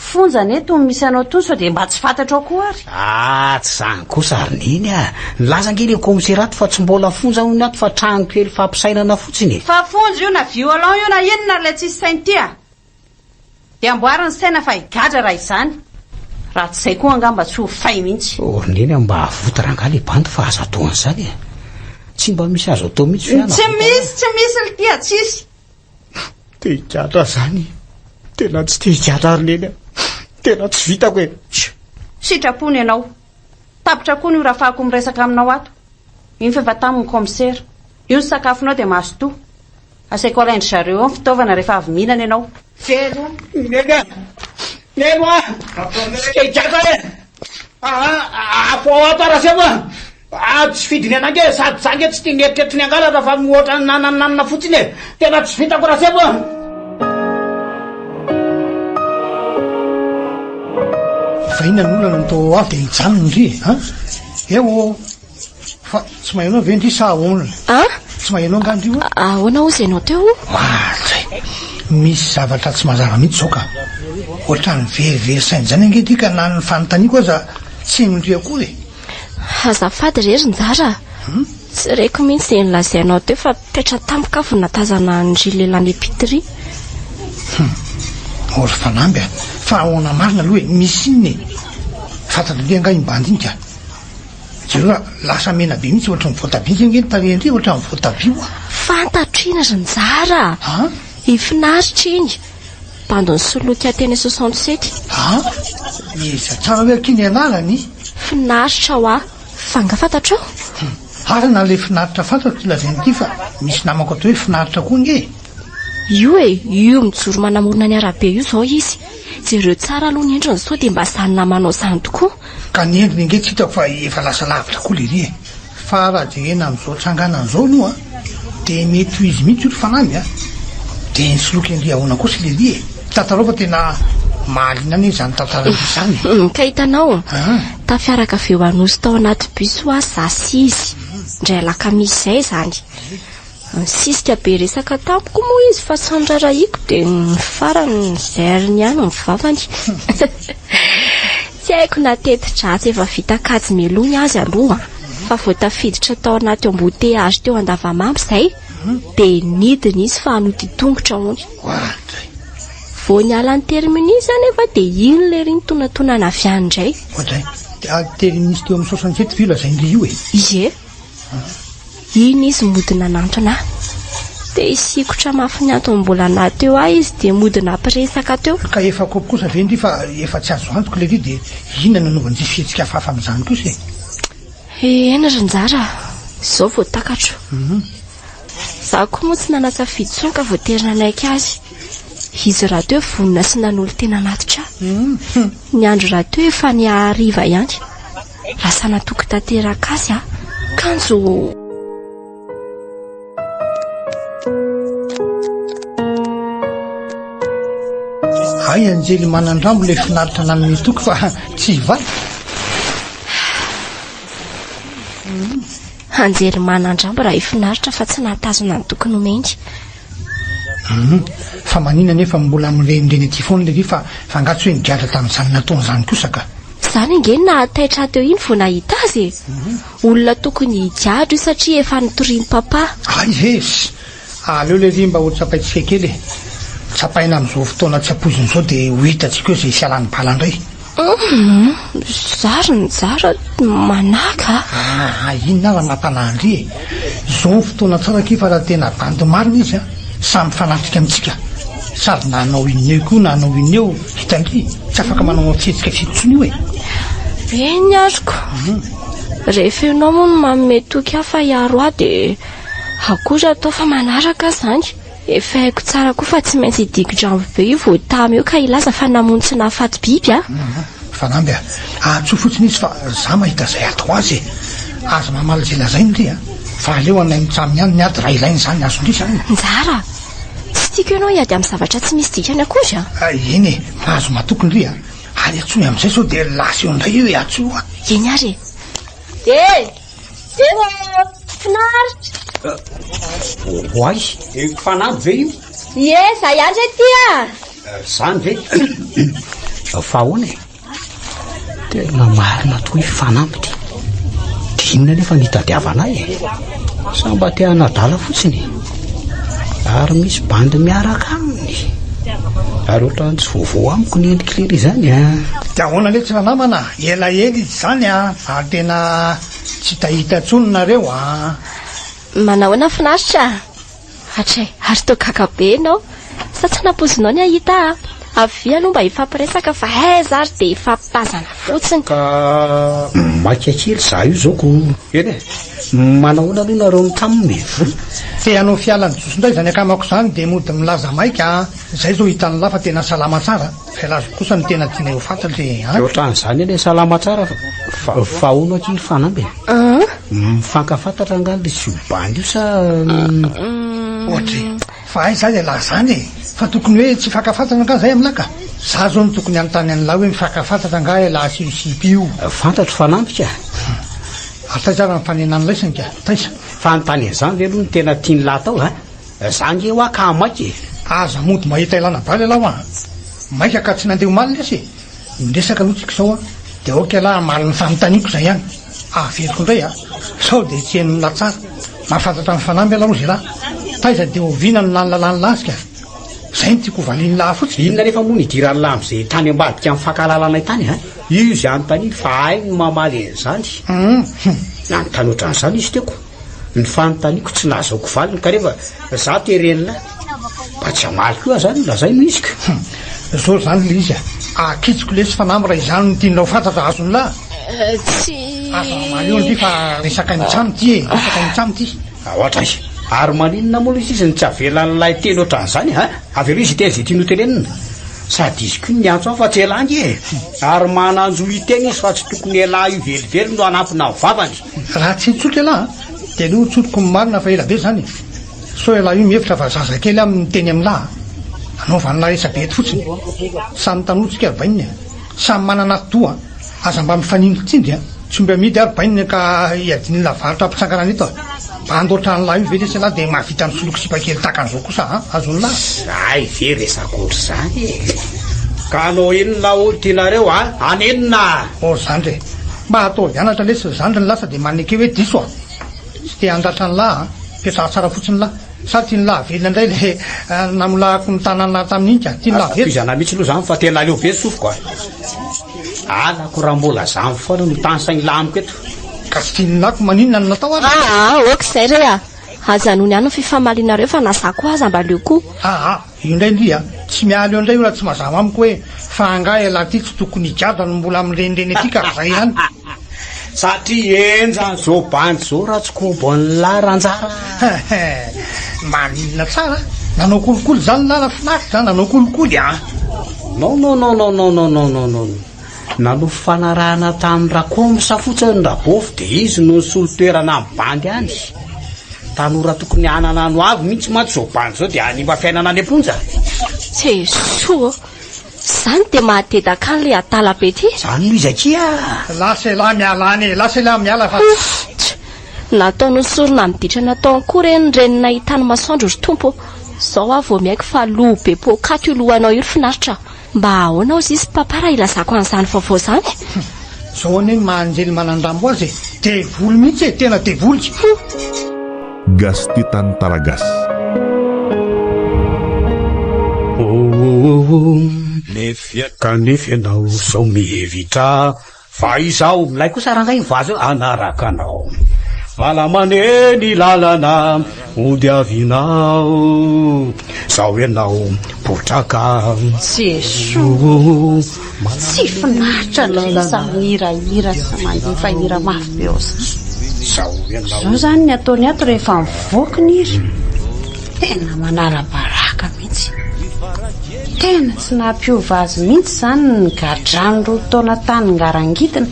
Fonja anie itony misy anao itony sao dia mba tsy fantatrao koa ary. Ah, tsy izany kosa ry Neny a! Nilaza ange ilay kaomisera ato fa tsy mbola fonja hono ato fa trano kely fampisainana fotsiny e! Fa fonja io na violon io na inona ry ilay tsisy saina ity a! Dia amboary ny saina fa higadra raha izany. Raha tsy izay koa angamba tsy ho fay mihitsy. Oh ry neny a, mba avoty rangahy le bandy fa aza atao an'izany e. Tsy mba misy azo atao mihitsy ve Tsy misy, tsy misy ry tia, tsisy. Te higadra zany e. Tena tsy te higadra ry neny a. Tena tsy vitako e. Sitrapony ianao. Tapitra koa ny ora afahako miresaka aminao ato. Iny fa efa tamy ny kaomisera. Io ny sakafonao dia mazotoa. Asaiko alain-dry zareo eo ny fitaovana rehefa avy mihinana ianao. Feno, Neny a! Neny a! Tsy e! Aa, afo ato Rasemo a! Ah, tsy fidiny anah nge, sady za nge tsy tia ny eritreritry ny hangalatra fa mihoatra ny nanananana fotsiny e! Tena tsy vitako Rasemo a! Fa inona ny olana no toa avy dia hijanona ndry e? An? Eo ô! Fa tsy maheno ahy ve ndry sa ahoana? An? Tsy maheno ahy nga ndry oa? Ahoana hozy ianao teo? Oadray! Misy zavatra tsy mazava mihitsy izao ka! Ohatran'ny verivery saina izany ange ndry ka na ny fanontaniako aza tsy henondry akory e! Azafady re ry Njara a! Tsy reko mihitsy izay nolazainao teo fa taitra tampoka aho vao nahatazana an-dry lehilahy miampita iry. Hum! Ô ry Fanamby a! Fa ahoana marina aloha e? Misy inona e? Fantatr'ndry angaha iny bandy iny ka? Jereo raha lasa mena be mihitsy ohatran'ny voatabia ange ny tarehin-dry ohatran'ny voatabia oa! Fantatro iny ry Njara a! An? I Finaritra iny! Bandy nisoloky ahy teny 67. An? Iza tsara hoe akia ny anarany? Finaritra hoa! Fa nga fantatrao? Hum! Asa na ilay finaritra fantatro ity lazainy ity fa misy namako atao hoe finaritra koa ange e! Io e! Io mijoro manamorona ny arabe io izao izy. Jereo tsara aloha ny endriny sao dia mba izany namanao izany tokoa. Ka ny endriny ange tsy hitako fa efa lasa lavitra koa lery e! Fa raha jerena amin'izao tsanganany izao aloha dia mety ho izy mihitsy io ry Fanamby a! Dia nisoloky an-dry ahoana kosa lery e! Tantarao fa tena mahaliana anie izany tantaran-dry izany e! Ka hitanao, tafiaraka avy eo Anosy tao anaty bus hoa za sy izy, indray alakamisy izay izany. Nisisika be resaka tamiko moa izy fa tsy noraharahiako dia ny farany nozairiny ihany ny vavany. Tsy haiko na teti-dratsy efa vita kajy mialoha ny azy aloha fa vao tafiditra tao anaty embouteillage teo Andavamamba izay dia nidina izy fa hanody tongotra hono. Vao niala ny terminus anefa dia iny lery nitonantonana avy any indray. Oadray, terminus teo amin'ny 67 ve io lazain-dry io e? Ie. Iny izy mody nanantona ahy. Te hisikotra mafy ny antony mbola naha teo ahy izy dia mody nampiresaka teo. Ka efa kopy kosa ve ndry fa efa tsy azo antoka ilay dia inona no anaovan'ity fihetsika hafahafa amin'izany kosa e? Eny ry Njara a! Izao vao takatro. Izaho koa moa tsy nanan-tsafidy intsony ka voatery nanaiky azy. Izy rahateo vonona sy nanolo-tena hanatitra ahy. Ny andro rahateo efa nihahariva ihany. Lasa natoky tanteraka azy aho, kanjo. Hay anjely manandrambo ilay finaritra nanome toky fa tsy hivadika. Anjely manandrambo raha hifinaritra fa tsy nahatazona ny toky nomeny. Hum, fa manina nefa mbola mirenireny aty foana lery fa fa angaha tsy hoe nigadra tamin'izany nataony izany kosa ka. Izany ange no nahataitra ahy teo iny vao nahita azy e! Olona tokony higadra io satria efa nitorian'i Papa. Hay hes! Aleo lery mba ho tsapaintsika kely e! Tsapaina amin'izao fotoana tsy ampoizina izao dia ho hitantsika eo izay fialan'ny bala indray. Humm, zary ny zara manaka a! Aa inona ary mampanahy an-dry e! Izao ny fotoana tsara akia fa raha tena bandy marina izy a, samy mifanatrika amintsika, sady na hanao inona eo koa na hanao inona eo, hitan-dry, tsy afaka manao fihetsika fito intsony io e! Eny azoko, rehefa ianao moa no manome toky ahy fa hiaro ahy dia akory atao fa manaraka aho izany. Efa haiko tsara koa fa tsy maintsy hidiki-drambo be io vao tamy eo ka hilaza fa namono tsy nahafaty biby a! Fanamby a! Antsoy fotsiny izy fa za mahita izay atao azy e! Aza mamaly izay lazainy ry a! Fa aleo anay mitsam ihany ny ady raha ilaina izany, azon-dry izany e! Njara a! Tsy tiako ianao hiady amin'ny zavatra tsy misy dikany akory a! Eny e! Mahazo matoky ndry a! Ary antsoy amin'izay sao dia lasa eo indray io e! Antsoy hoa! Eny ary e! E! Eo ô! Finaritra! Oay! Fanamby ve io? Ie, za ihany re ty a! Zany ve? Fa ahoana e? Tena marina tokoa i Fanamby ty. Dia inona anefa no itadiavana ahy e? Sa mba te hanadala fotsiny? Ary misy bandy miaraka aminy. Ary ohatran'ny tsy vaovao amiko ny endrik'i lery izany a! Dia ahoana letsy ranamana? Elaela izy izany a! Ary tena tsy hitahita intsony nareo a! Manahoana finaritra a! Hatray, ary toa gaga be ianao. Sa tsy nampoizinao ny hahita ahy? Avia aloha mba hifampiresaka fa aiza ary dia hifampitazana fotsiny. Ka maika kely za io zao ko. Eny e! Manahoana aloha nareo mitamina e? Te hanao fialan'i Joso indray izany akamako izany dia mody milaza maika an! Izay izao hitan'lah fa tena salama tsara, fa ialahy zoky kosa no tena tianay ho fantatra e an! Ohatran'izany anie salama tsara fa fa hono akia ry Fanamby e! Mifankafantatra angaha le sy io bandy io sa. Ohatry e! Fa aiza ialahy izany e! Fa tokony hoe tsy hifankafantatra angaha izay amin'lah ka! Za zao no tokony hanontany an'lah hoe mifankafantatra angaha ialahy sy io sipa io? Fantatro Fanamby ka! Ary taiza ary ny fanenan'laisany ka? Taiza? Fa anontany an'izany ve aloha no tena tian'lah atao a? Za nge hoa ka maika e! Aza mody mahita ilana bala ialahy hoa! Maika ka tsy nandeha omaly lesy e! Miresaka aloha tsika izao a! Dia aoka ialahy hamaly ny fanontaniako izay ihany! Averiko indray a! Sao dia tsy henon'lah tsara! Mahafantatra ny fanamby ialahy hozy ialahy! Taiza dia oviana no lany lalàn'lah azy ka! Izay no tiako hovalian'lah fotsiny! Inona anefa moa no idiran'lah amin'izay tany ambadika mifankahalalanay tany a? Io izay anontaniany fa hainy ny mamaly an'izany. Nanontany ohatran'izany izy teo ko. Ny fanontaniako tsy nahazaoko valiny ka rehefa za teren'lah mba tsy hamaly koa aho zany lazaino izy ka. Zao zany le izy a! Akitsiko lesy fanamby raha izany no tianao fantatra azon'lah. Tsy. Aza mamaly eo ndry fa resaka mitsam ty e! Resaka mitsam ty. Aotra e! Ary maninona moa lesy izy no tsy avelan'ilay hiteny ohatran'izany a! Avelao izy hiteny izay tiany hotenenina. Sady izy koa no niantso ahy fa tsy elah ange e! Ary manan-jo hiteny izy fa tsy tokony elah io velively no hanampina ny vavany. Raha tsy hitsotra elah dia aleo hotsoriko ny marina fa ela be izany e! Sao elah io mihevitra fa zazakely aho miteny amin'lah a! Anaovan'lah resa-be eto fotsiny. Samy tanora tsika ry bainina e! Samy manana atidoha a! Aza mba mifanindritsindry a! Tsy omby amidy ary bainina ka hiadin'ila varotra ampitsanganana eto a! Bandy ohatran'lah io ve lesy elah dia mahavita misoloky sipa kely tahaka an'izao kosa a! Azon'lah? Zay ve resaka ohatr'izany e! Ka hanao inona hono tianareo a? Haninona? Oh zandry e! Mba ataovy anatra lesy ry zandry ny lasa dia maneke hoe diso a! Tsy te handratra an'lah a! Petraho tsara fotsiny lah! Sa tian'lah havelona indray le namolahako ny tanan'lah tamin'iny ka! Tian'lah Aza havelona? tohizana mihitsy aloha zany fa tena aleo be ny sofiko a! Halako raha mbola zany foana no tanisain'lah amiko eto. Ka tsy tian'lah ko maninona no natao ary? Aa ok izay re a! Ajanony any ny fifamalianareo fa na za koa aza mba leo koa. Aa io indray ndry a! Tsy miala eo indray io raha tsy mazava amiko hoe fa angaha ialahy ity tsy tokony higadra no mbola mirenireny aty ka zay ihany. Satria henjana zao bandy zao raha tsy kobon'lah ranjara a! Maninona tsara a! Nanao kolikoly zany lah raha finaritra a! Nanao kolikoly a! Non non non non non non non non non Nanao fifanarahana tamin'i Rakoms fotsiny Rabofy dia izy no nisolo toerana amin'ny bandy any. Tanora tokony hanana ny ho avy mihitsy mantsy izao bandy izao dia hanimba fiainana any am-ponja. Jesoa ô! Zany dia mahadedaka an le adala be ty. Zany no izy akia a! Lasa elah miala any e! Lasa elah miala fa. Tch! Nataony ho sorona ny ditra nataony koa re ny reny nahitany masoandro ry Tompo ô! Zao aho vao miaiky fa loha be poakaty io lohanao io ry finaritra a! Mba ahoana ozy izy papa raha ilazako an'izany vaovao izany? Zao anie ny maha anjely manandrambo azy e! Devoly mihitsy e! Tena devoly! Gasy Tantara Gasy. Kanefa ianao izao mihevitra Fa izaho milay kosa rangahy ny vazo hanaraka anao Vala-mane ny lalana hodiavinao Zao ianao potraka Jesoa Tsy finaritra ndry samy mihirahira sy mandefa hira mafy be ao zany. Zao ianao Zao zany ny ataony ato rehefa mivoaka ny hira. Tena manala baraka mihitsy. Tena tsy nampiova azy mihitsy izany ny gadrany roa taona tany Ngarangidina.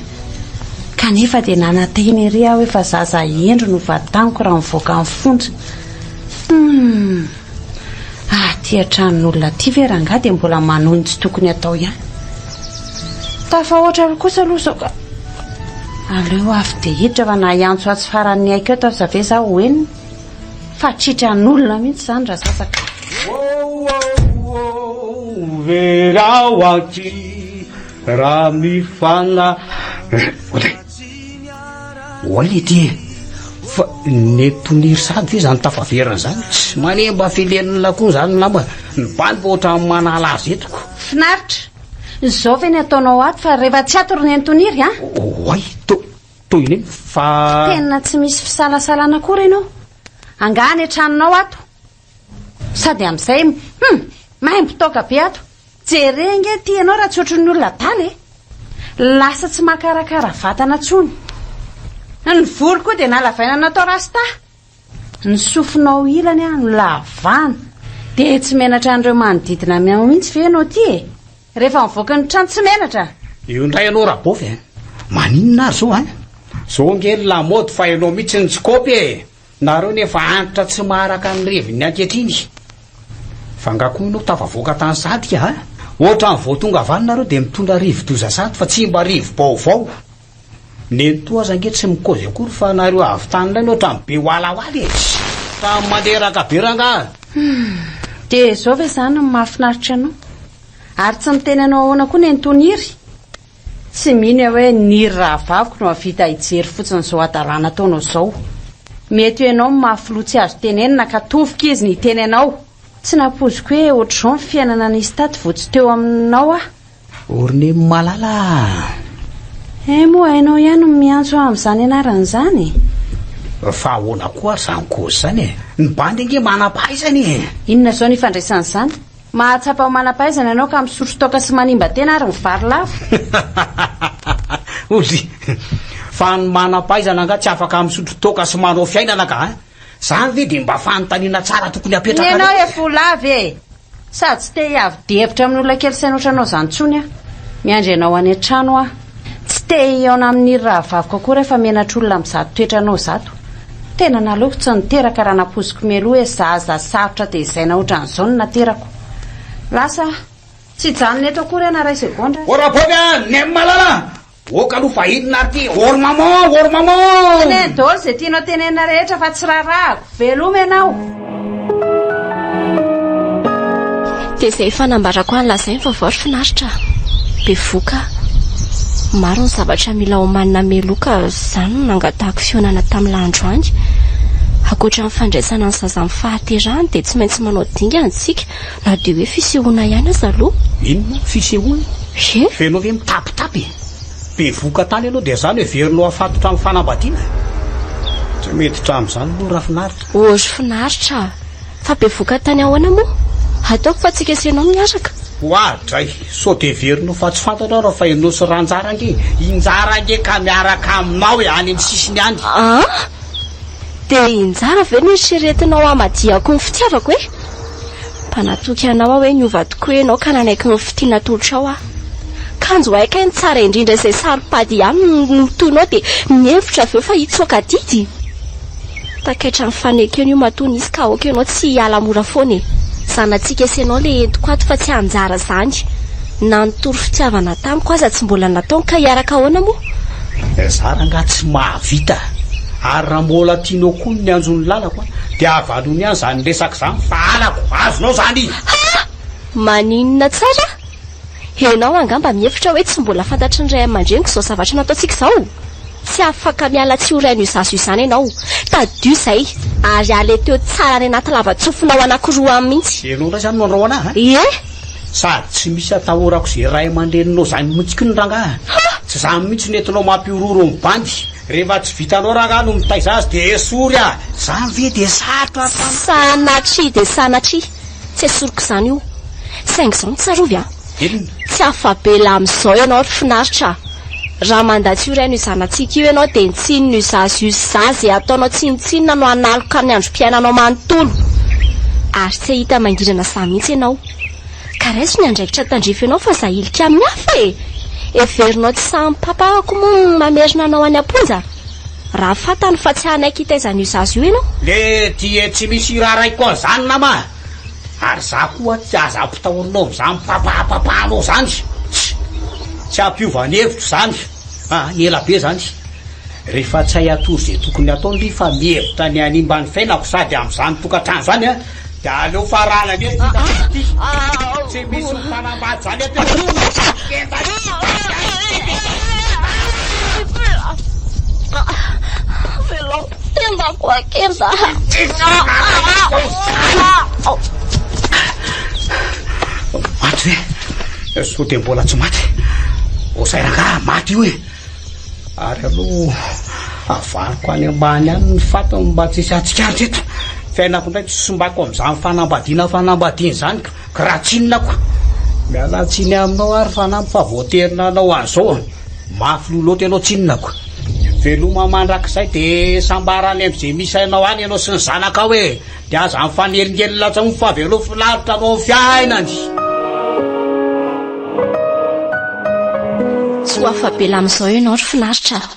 Kanefa dia nanantena ery aho hoe fa zaza hendry no vataniko raha mivoaka ny fonja. Humm. Aty an-tranon'olona aty ve rangahy dia mbola manohy ny tsy tokony atao ihany. Tafahoatra kosa aloha izao ka. Aleo avy dia hiditra fa na hiantso atsy faran'ny aiko eto aza ve izaho ho henony. Fa tritran'olona mihitsy izany razaza ka. Very aho aky raha mifana. Oay ity e! Fa nentoniry sady ve izany tafaverina izany? Tsy manemba filenina koa izany ngamba ny bandy fa ohatran'ny manala azy eto ko. Finaritra! Izao ve ny ataonao ato fa rehefa tsy ato ry nentoniry a! Oay, to, tohiny iny fa. Tena tsy misy fisalasalana akory ianao. Angaha any an-tranonao ato? Sady amin'izay, hum! Maimbo toaka be ato. Jere ange ity ianao raha tsy ohatran'ny olona adala e! Lasa tsy mahakarakara vatana intsony. Ny volo koa dia nalavaina natao rasta. Ny sofinao ilany no lavana. Dia tsy menatra an'ireo manodidina anao mihitsy ve ianao ity e? Rehefa mivoaka ny trano tsy menatra! Io indray ianao Rabofy a! Maninona ary zao an? Zao ange ny lamaody fa ianao mihitsy no tsy kôpy e! Nareo nefa antitra tsy maharaka ny revin'ny ankehitriny. Fa nga koa ianao tafavoaka tany sahady ka a? Ohatran'ny vao tonga avy any nareo dia mitondra rivo-doza sahady fa tsy mba rivo-baovao. Nenitoa aza ange tsy mikaozy akory fa nareo avy tany indray no ohatran'ny be walawala e! Samy mandreraka be rangaha! Humm! Dia izao ve izany no mahafinaritra anao? Ary tsy miteny anao ahoana koa nenitoa Niry? Tsy mino aho hoe Niry rahavaviko no hahavita hijery fotsiny izao hadalana ataonao izao. Mety ho ianao no mafy loha tsy azo tenenina ka tofoka izy ny hiteny anao. Tsy nampoiziko hoe ohatr'izao ny fiainana nisy tato vao tsy teo aminao aho. Ornée malala a! He moa hainao ihany ny miantso ahy amin'izany anarana izany e! Fa ahoana koa ary izany kôzy izany e? Ny bandy ange manam-pahaizana e! Inona izao no ifandraisan'izany? Mahatsapa ho manam-pahaizana ianao ka misotro toaka sy manimba tena ary mivary lava? Ozy! Fa ny manam-pahaizana angaha tsy afaka misotro toaka sy manao fiainana ka a! Izany ve dia mba fanontaniana tsara tokony hapetraka Ny anao efa ho lava e! Sady tsy te hiavy hevitra amin'olona kely saina ohatranao izany intsony aho. Miandry anao any an-trano aho. Tsy te hihaona amin'iry rahavaviko akory aho fa menatr'olona amin'izato toetranao izato. Tena naleoko tsy niteraka raha nampoiziko mialoha hoe zaza sarotra tezaina ohatran'izao no naterako. Lasa aho. Tsy hijanona eto akory aho na iray segondra aza. Ô Raboby a! Neny malala! Ok aloha fa inona ary ty? Or maman, or maman! Teneno daholo izay tianao tenenina rehetra fa tsy raharahako. Veloma ianao. Dia izay efa nambarako any lazainy vaovao ry finaritra. Bevoka aho. Maro ny zavatra mila omanina mialoha ka izany no nangatahako fihaonana tamin'lah androany. Ankoatra ny fandraisana ny zaza amin'ny fahaterahany dia tsy maintsy manao dingana isika Na dia hoe fisehoana ihany aza aloha. Inona? Fisehoana? Ie. Fa ianao ve mitapitapy e? Bevohoka tany ianao dia izany heverinao hafatotra amin'ny fanambadiana? Tsy miditra amin'izany aloha Rafinaritra. Oh ry Finaritra a! Fa bevohoka tany ahoana moa? Ataoko fa tsika sy ianao miaraka. Oadray! Sao dia heverinao fa tsy fantatrao raha fa ianao sy Ranjara ange? I Njara ange ka miaraka aminao e, any amin'ny sisiny any. An! Dia i Njara ve no eritreretinao hamadihako ny fitiavako e? Mba natoky anao aho hoe niova tokoa ianao ka nanaiky ny fitia natolotrao aho. Kanjo hay kay ny tsara indrindra izay saro-pady ihany no notoinao dia nihevitra avy eo fa hitsoaka adidy? Takaitra ny fanekena io matoa nisy ka aoka ianao tsy hiala mora foana e! Zanatsika sy ianao ilay entiko ato fa tsy anjara izany. Na nitory fitiavana tamiko aza tsy mbola nataony ka hiaraka ahoana moa? Za rangaha tsy mahavita ary raha mbola tianao koa ny hanjo ny lalako dia avalony ihany zany resaka zany fa halako, azonao zany! Ha! Maninona tsara? Ianao angamba mihevitra hoe tsy mbola fantatry ny ray aman-dreniko izao zavatra nataontsika izao? Tsy afaka miala tsy ho rain'io zaza io izany ianao. Tadidio izay, ary aleteo tsara any anaty lava-tsofinao anankiroa any mihitsy. Ianao indray izany no handrao anah a? Ie! Sady tsy misy atahorako izay ray aman-dreninao izany mihitsy koa ny rangahy a! Tsy izany mihitsy no entinao mampihorohoro ny bandy. Rehefa tsy vitanao rangahy no mitaiza azy dia esory a! Izany ve dia sarotra hatramin'ny. Sanatria dia sanatria! Tsy esoriko izany io. Saingy izao no tsarovy a! Inona? Tsy afa-bela amin'izao ianao ry finaritra a! Raha mandà tsy ho rain'io zanatsika io ianao dia ny tsinin'io zaza io sy za izay ataonao tsinontsinona no hanaloka ny androm-piainanao manontolo. Ary tsy hahita mangirana za mihitsy ianao. Ka raiso ny andraikitra tandrify anao fa za hilika amin'ny hafa e! Heverinao tsy sahy mipapahako moa ny mamerina anao any am-ponja? Raha fantany fa tsy hanaiky hitaiza an'io zaza io ianao. Le tie tsy misy iraraiko an'izany nama a! Ary za koa tsy aza ampitahorinao amin'izany papahapapahanao zany! Tsia! Tsy hampiova ny hevitro zany! Ah, ela be zany! Rehefa tsy hay atoro izay tokony hatao ndry fa mihevitra ny hanimba ny fiainako sady amin'izany tokantrano izany a! Dia aleo farana anie ity tantara ity. Tsy misy mifanambady izany aty Avelao tendako akenda. Maty ve? Sao dia mbola tsy maty? Osay rangaha maty io e. Ary aloha avariko any ambany any ny fatiny mba tsy hisy hahatsikaritra eto. Fiainako indray tsy simbako amin'izany fanambadiana fanambadiana izany ka. Raha tsinona ko. Miala tsiny aminao ary Fanampy fa voatery nanao an'izao. Mafy loha loatra ianao tsinona ko. Veloma mandrakizay dia sambara any amin'izay misy anao any ianao sy ny zanakao e! Dia aza mifanelingelina intsony fa veloma finaritra anao amin'ny fiainany. Tsy ho afa-bela amin'izao ianao ry finaritra a!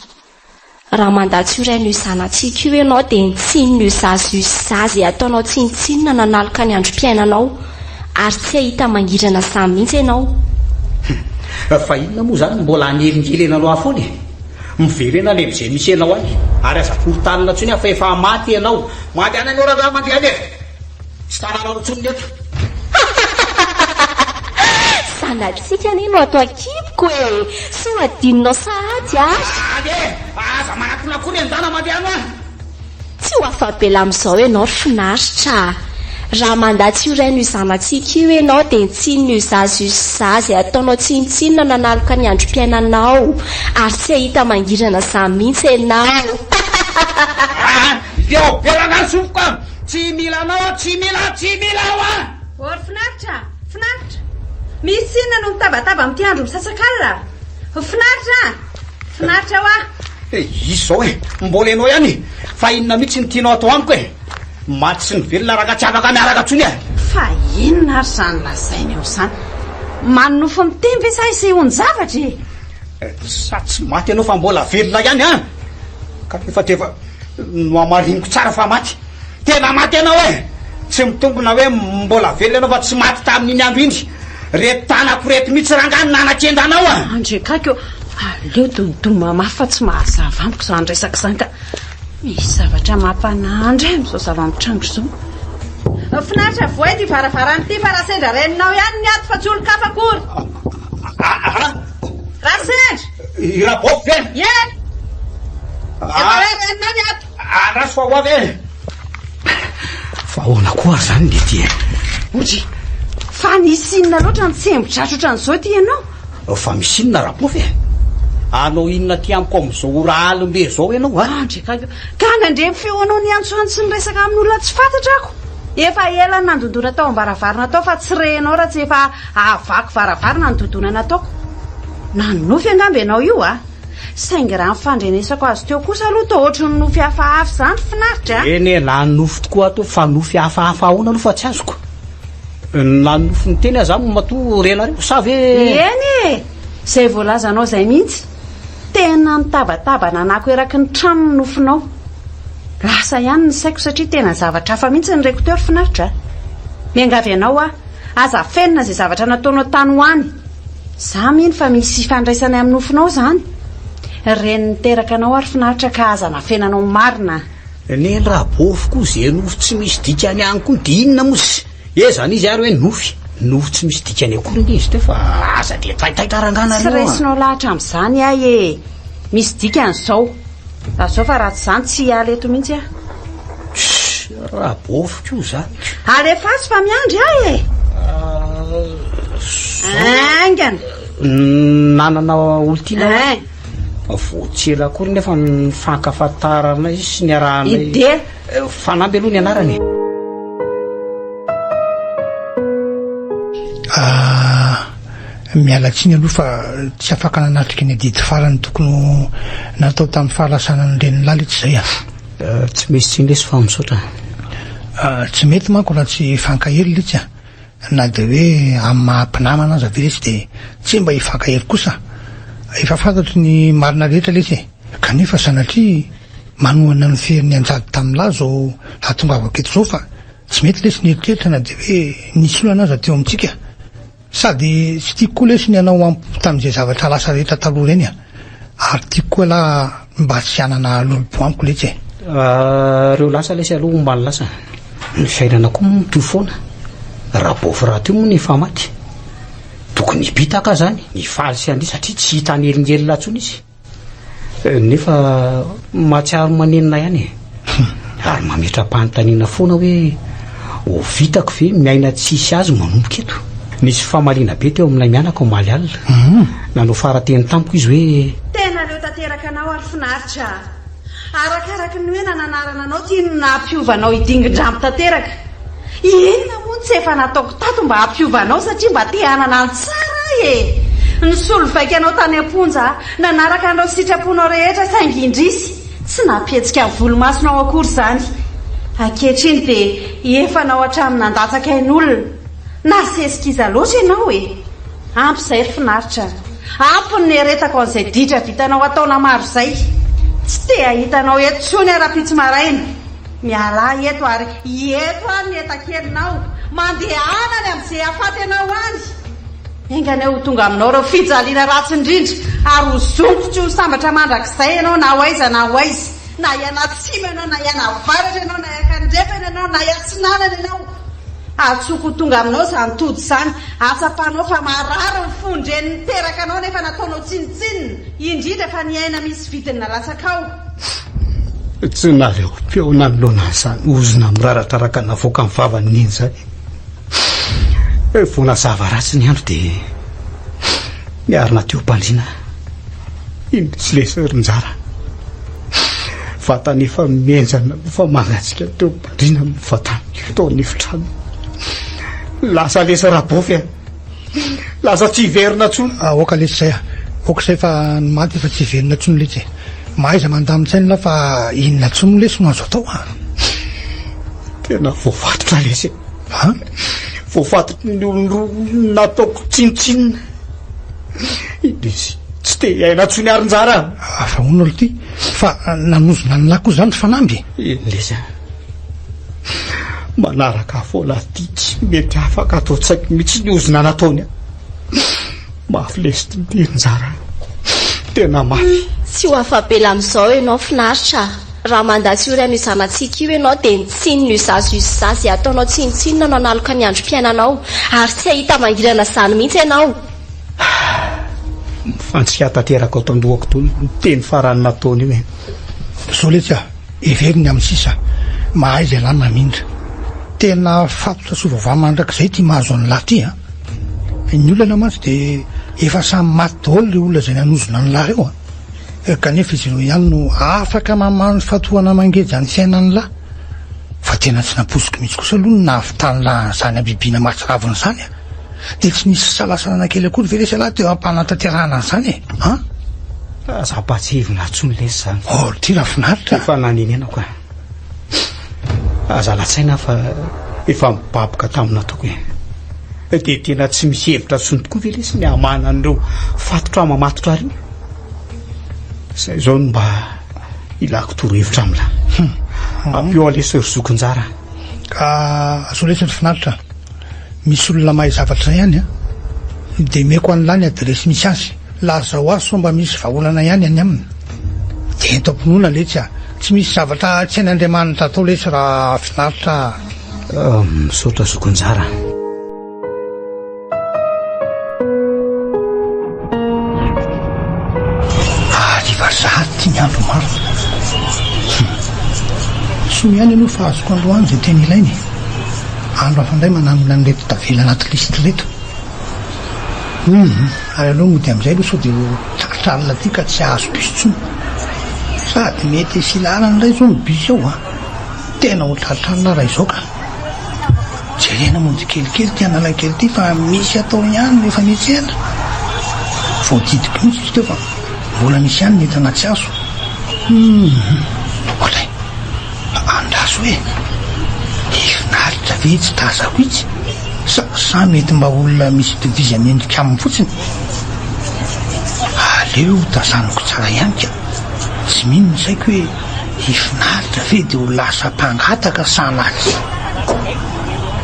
Raha mandà tsy ho rain'io zanatsika io ianao dia ny tsinin'io zaza io sy za izay ataonao tsinontsinona nanaloka ny androm-piainanao ary tsy hahita mangirana izany mihitsy ianao. Fa inona moa izany no mbola hanelingelenanao ahy foana e? Miverena any amin'izay misy anao any ary aza korontanina intsony aho fa efa maty ianao. Mandehana ianao rangahy mandehana e! Tsy tananao intsony ny eto. Zanatsika anie no ato an-kiboko e! Sao adinonao sahady ary. Any e! Aza manatona akory endana mandehana a! Tsy ho afa-bela amin'izao ianao ry finaritra a! Raha mandà tsy ho rain'io zanatsika io ianao dia ny tsinin'io zaza io sy za izay ataonao tsinontsinona nanaloka ny androm-piainanao ary tsy hahita mangirana izany mihitsy ianao. Aa! Leo be rangahy sofiko a! Tsy mila anao aho, tsy mila, tsy mila aho a! Ô ry finaritra a! Finaritra! Misy inona no mitabataba amin'ity andro misasakalina? Finaritra a! Finaritra hoa! Iza izao e? Mbola ianao ihany e! Fa inona mihitsy no tianao atao amiko e? Maty sy ny velona rangahy tsy afaka miaraka intsony e! Fa inona ary izany lazainy eo izany? Manonofy miteny ve sa isehoan-javatra e? Sa tsy maty ianao fa mbola velona ihany an? Kanefa dia efa nohamariniko tsara fa maty. Tena maty ianao e! Tsy mitombina hoe mbola velona ianao fa tsy maty tamin'iny andro iny. Reto tanako reto mihitsy rangahy no nanakenda anao a! Andriakaiky ô, aleo dondoma mafy fa tsy mahazava amiko izany resaka izany ka. Misy zavatra mampanahy indray amin'izao zava-mitranga izao. Finaritra vohay ity varavarana ity fa raha sendra reninao ihany ny ato fa tsy olon-kafa akory. Raha sendra! I Rabofy ve? Ie! Efa hoe reninao ny ato. Andraso fa ho avy e! Fa ahoana koa ary izany ny ety e? Odry! Fa nisy inona loatra ny tsembo-dratsy ohatran'izao ity ianao? Fa misy inona Rabofy e? Hanao inona aty amiko amin'izao ora alim-be izao ianao a? Andry ka, ka nandre ny feonao niantsoantso sy niresaka amin'olona tsy fantatra aho. Efa ela no nandondona tao am-baravarana tao fa tsy renao raha tsy efa hahavaky varavarana ny dodona nataoko. Nanonofy angamba ianao io a! Saingy raha ny fandrenesako azy teo kosa aloha toa ohatry ny nofy hafahafa izany, finaritra a! Eny e, nanonofy tokoa aho teo fa nofy hafahafa ahoana aloha fa tsy azoko. Nanonofy niteny aho izany matoa renareo sa ve. Eny e! Izay voalazanao izay mihitsy. Tena nitabataba nanako eraky ny trano ny nofinao. Lasa ihany ny saiko satria tena zavatra hafa mihitsy ny reko teo ry finaritra a! Miangavy anao aho, aza afenina izay zavatra nataonao tany ho any. Za mino fa misy ifandraisany amin'ny nofinao izany. Reny niteraka anao ary finaritra ka aza nafenanao ny marina a! Neny Rabofy koa ze nofy tsy misy dikany ihany koa de inona moa sy e zany izy ary hoe nofy nofy tsy misy dikany akory anie izy teo fa aza de taitaitra rangahy Tsy nareo a! raisinao lahatra amin'izany ahy e! Misy dikany izao. Lazao fa raha tsy izany tsy hiala eto mihitsy aho. Tssy, Rabofy koa zany ka. Alefaso fa miandry ahy e! Haingana! Nanana olon-tiana aho. Hein. Vao tsy ela akory nefa nifankafantaranay sy niarahanay. Ide. Fanamby aloha ny anarany e. Ah, miala tsiny aloha fa tsy afaka nanatrika ny adidy farany tokony ho natao tamin'ny fahalasanan'ny renin'i Lala itsy izay ah. Tsy misy tsiny lesy fa misaotra. Ah, tsy mety manko raha tsy hifankahery letsy ah. Na dia hoe amin'ny maha mpinamana aza ve lesy dia tsy mba hifankahery kosa? Efa fantatro ny marina rehetra lesy e! Kanefa sanatria manohana ny fery nianjady tamin'lah izao hahatongavako eto izao fa tsy mety lesy ny eritreritra na dia hoe nisy olana aza teo amintsika. Sady tsy tiako koa lesy ny hanao ampo tamin'izay zavatra lasa rehetra taloha ireny a! Ary tiako koa lah mba tsy hanana lolompo amiko letsy e! Reo lasa lesy aloha homba ny lasa. Ny fiainana koa moa mitohy foana. Rabofy rahateo moa no efa maty. Tokony hibitaka zany, hifaly sy handihy satria tsy hita hanelingelina intsony izy. Nefa mahatsiaro manenina ihany e. Ary mametra-panontaniana foana hoe ho vitako ve miaina tsisy azy manomboka eto? Nisy famaliana be teo aminay mianaka omaly alina. Nanao fara-teny tamiko izy hoe. Tena leo tanteraka anao ary finaritra a! Arakaraky ny hoe nananarana anao ity no nampiova anao hidingin-drambo tanteraka. Inona moa no tsy efa nataoko tato mba hampiova anao satria mba te hanana ny tsara aho e! Nisolo vaika anao tany am-ponja aho, nanaraka an'ireo sitraponao rehetra saingy indrisy, tsy nampihetsika ny volomasonao akory izany. Ankehitriny dia efanao hatramin'ny nandatsaka ain'olona. Nasesika iza loatra ianao e? Ampy izay ry finaritra a! Ampy ny nieretako an'izay ditra vitanao an-taona maro izay. Tsy te hahita anao eto intsony aho rahampitso maraina. Mialà eto ary eto ary ny entakelinao. Mandehana any amin'izay hahafaty anao any. Enga anie ho tonga aminao ireo fijaliana ratsy indrindra ary ho zoniko tsy ho sambatra mandrakizay ianao na ho aiza na ho aiza. Na hianatsimo ianao na hianavaratra ianao na hiankandrefana ianao na hiatsinanana ianao. Antsoiko ho tonga aminao izany tody izany, hahatsapanao fa marary ny fon-dreny niteraka anao nefa nataonao tsinontsinona, indrindra fa ny aina misy vidiny nalatsakao. Tsy naleoko-peo nanoloana an'izany ozona miraradraraka navoakan'ny vavany neny izany. Vao nazava ratsy ny andro dia niarina teo am-pandriana iny tsy lesy ry Njara. Vatana efa mihenjana efa mangatsiaka teo am-pandriana ny vatany tao an'efitrano. Lasa lesy Rabofy a! Lasa tsy hiverina intsony. Aoka lesy izay a! Aoka izay fa ny maty efa tsy hiverina intsony letsy e! Mahaiza mandamin-tsaina lah fa inona intsony moa lesy no azo atao a! Tena voafatotra lesy e! An? Voafatotry ny olon-droa nataoko tsinontsinona. Indrisy, tsy te hiaina intsony ary Njara a! Fa hono aloha ity, fa nanozona an'lah koa izany ry Fanamby e? Eny lesy a! Manaraka ahy foana aty, tsy mety afaka ato an-tsaiko mihitsy ny ozona nataony ahy. Mafy lesy ity ry Njara a! Tena mafy. Tsy ho afa-bela amin'izao ianao finaritra a! Raha mandà tsy ory an'io zanatsika io ianao dia ny tsinona io zaza io zaza izay ataonao tsinontsinona no hanaloka ny androm-piainanao ary tsy hahita mangirana izany mihitsy ianao. Mifantsika tanteraka ato an-dohako daholo ny teny farany nataony io e. Zao letsy a, hevero ny amin'ny sisa, mahaiza ialahy mamindra. Tena fatotra sy vaovao mandrakizay ity mahazo an'lah ity a. Ny olana mantsy dia efa samy maty daholo ireo olona izay nanozona an'lah ireo a. Kanefa izy ireo ihany no afaka mamaha ny fatohana mangeja ny fiainan'lah. Fa tena tsy nampoiziko mihitsy kosa aloha ny nahavitan'lah an'izany habibiana mahatsiravina izany a! Dia tsy nisy fisalasalana kely akory ve lesy ialahy teo am-panatanterahana an'izany e? An? Aza ampahatsiahivina intsony lesy izany. Oh, ity raha finaritra. Efa nanenenako a. Aza latsaina fa efa mibaboka tamin'ny nataoko e. Dia tena tsy misy hevitra intsony tokoa ve lesy ny hamahana an'ireo fatotra mamatotra ireo? Izay izao no mba ilako torohevitra amin'lah. Hmm. Ampio aho lesy ry zoky Njara. Ka zao lesy ry finaritra. Misy olona mahay zavatra izay any an. Dia omeko an'lah ny adiresy misy azy. Lazao azy sao mba misy vahaolana ihany any aminy. Dia ento am-pinoana letsy a. Tsy misy zavatra tsy hain'Andriamanitra atao letsy raha finaritra a. Ah, misaotra zoky Njara. Hariva sahady ity ny andro marina. Soa ihany aloha fa azoko androany izay tena ilaina e. Andro hafa indray manangona an'ireto tavela anaty lisitra ireto. Hum, ary aleo mody amin'izay aloha sao dia ho tratra alina aty ka tsy hahazo bus intsony. Sady mety hisy ilàna indray izao ny bus ao an. Tena ho tratra alina raha izao ka. Jerena mody kelikely ity Analakely ity fa misy atao ihany rehefa miantsena. Voadidiko mihitsy izy teo fa mbola misy ihany ny entana tsy azo. Hum, ohatray. Andraso e! Finaritra ve itsy tazako itsy? Sa sa mety mba olona misy itovizany endrika aminy fotsiny? Aleo tazaniko tsara ihany ka! Tsy mino ny saiko hoe i Finaritra ve dia ho lasa mpangataka sanatria?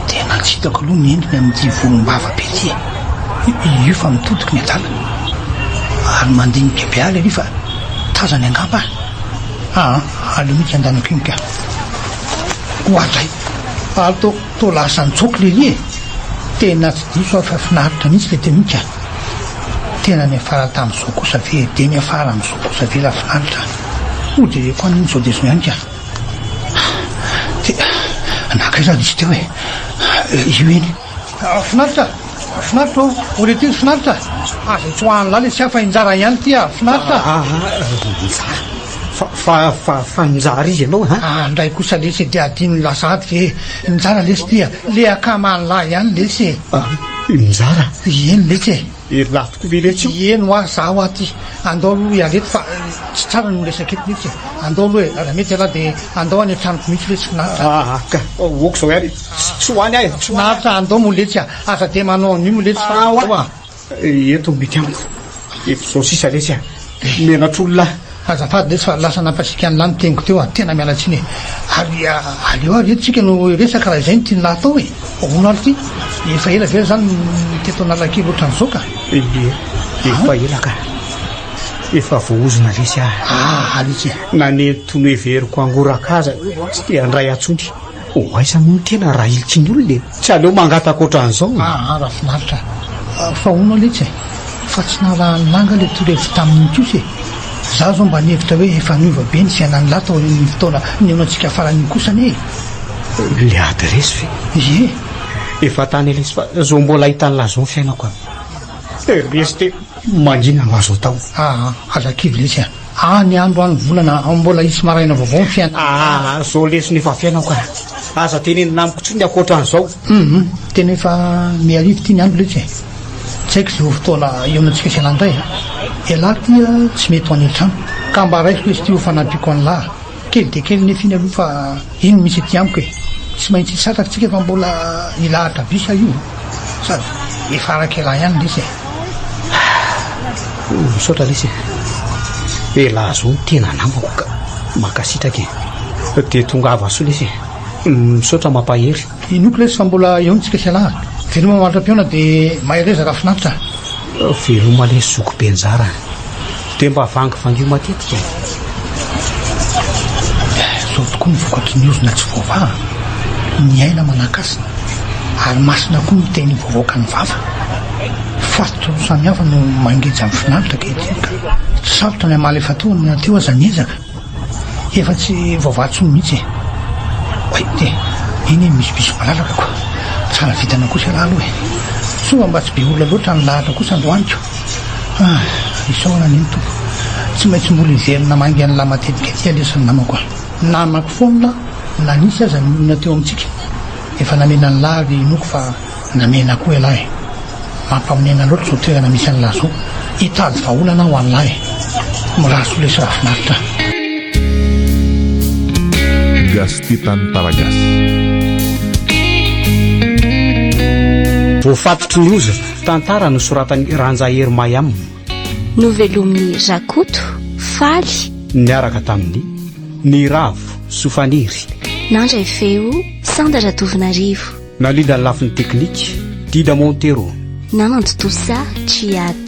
Tena tsy hitako aloha ny endriny amin'ity volombava be ity e! Io fa mitodiky ny adala. Ary mandinika be aly ery fa tazany angamba aho. Aa, aleo mihitsy andaniko iny ka. Oadray! Ary to, to lasa nitsoaka lery e! Tena tsy diso aho fa finaritra mihitsy le teo iny ka. Tena niafara tamin'izao kosa ve e? Dia niafara amin'izao kosa ve raha finaritra? Ho jereko any iny sao dia izao ihany ka. Dia nankaiza ary izy teo e? Io iny. Finaritra! Finaritra ô! Ô le ty finaritra! Aza itsoahan'lah le tsy hafa i Njara ihany ty a! Finaritra! Njara? Fa, fa, fa, fa Njara izy ianao a? Ah, ndray kosa lesy e, dia adinon'lah sahady ve e! Njara lesy ty a! Le akaman'lah ihany lesy e! Njara. Eny letsy e. Herilahy tokoa ve letsy io? Eny hoa, za hoa ty. Andao aloha hiala eto fa tsy tsara ny miresaka eto letsy e. Andao aloha e, raha mety ialahy dia andao any an-tranoko mihitsy letsy finaritra. Aa ka, ok izao ihany e. Tsy ho any aho e. Finaritra, andao moa letsy a. Aza dia manao an'io moa letsy fa andao a. Eto no mety amiko. Efa izao sisa lesy a. Menatr'olona aho. Azafady lesy fa lasa nampasiaka an'lah ny teniko teo a. Tena miala tsiny e. Ary aleo ary eto tsika no hiresaka raha izay no tian'lah atao e. Hono ary ty, efa ela ve zany no teto Analakely ohatran'izao ka? Ie, efa ela ka. Efa voaozona lesy aho. Ah, lesy e. Na nento noheveriko hangoraka aza tsy te handray ahy intsony. Ho aiza moa ny tena raha iliky ny olona e? Tsy aleo mangataka ohatran'izao e? Aa raha finaritra fa hono letsy e! Fa tsy narahan'i Langa le torohevitra tamin'iny kosa e! Za zao mba nihevitra hoe efa niova be ny fiainan'i lahy taorian'iny fotoana nihaonantsika farany iny kosa anie e! Le adiresy ve? Ie! Efa tany lesy fa zao mbola ahitan'i lahy zao ny fiainako a! Resy te mangina no azo atao. Aa aza kivy lesy a! Any andro any volana mbola hisy maraina vaovao ny fiainana. Aa zao lesona efa fiainako ka. Aza tenenina amiko intsony ny ankoatran'izao. Hum tena efa mihariva ity ny andro letsy e. Tsy haiko izay ho fotoana hihaonantsika sy ialahy indray a. Ialahy ity a tsy mety ho any an-trano. Ka mba raisiko izy ity ho fanampiako an'lah. Kely dia kely nefa iny aloha fa iny no misy aty amiko e. Tsy maintsy hisaraka tsika fa mbola hilahatra bus io. Sady efa araka elah ihany lesy e. Misaotra lesy e. Elah zao no tena namako ka. Mankasitraka e. Dia tongava soa lesy e. Misaotra mampahery. Inoako lesy fa mbola eo ny tsika sy elah. Veloma mandra-pihaona dia mahereza raha finaritra. Veloma lesy zoky be njara a. Dia mba vangivangio matetika e. Izao tokoa ny vokatry ny ozona tsy voavaha, ny aina manan-kasina, ary masina koa ny teny voavoakan'ny vava. Fatotra roa samihafa no mangeja amin'ny finaritra ankehitriny ka sarotra ny hamaly efa toa na teo aza ny ezaka. Efa tsy voavaha intsony mihitsy e. Oay te, iny e misy bus malalaka ko. Tsara vintana kosa ialahy aloha e. Soa mba tsy be olona loatra ny lahatra kosa androany ko. Ah, isaorana anie ny Tompo. Tsy maintsy mbola hiverina hamangy an'lah matetika aty aloha sy ny namako a. Namako foana lah na nisy aza ny olona teo amintsika. Efa namena an'lah ary inoako fa Namena koa ialahy e! Mampahonena loatra izao toerana misy an'lah zao. Hitady vahaolana aho ho an'lah e! Mirary soa lesy raha finaritra. Gasy Titan Taragasy. Voafatotry ny ozona, tantara nosoratan'i Ranjahery Mayam. Novelomin'i Rakoto, Faly. Niaraka tamin'i Niravo, Sofaniry. Nandray feo, Sanda Ratovonarivo. Nalina ny lafiny teknika, Dida Montero. Namantotosa, Djihad.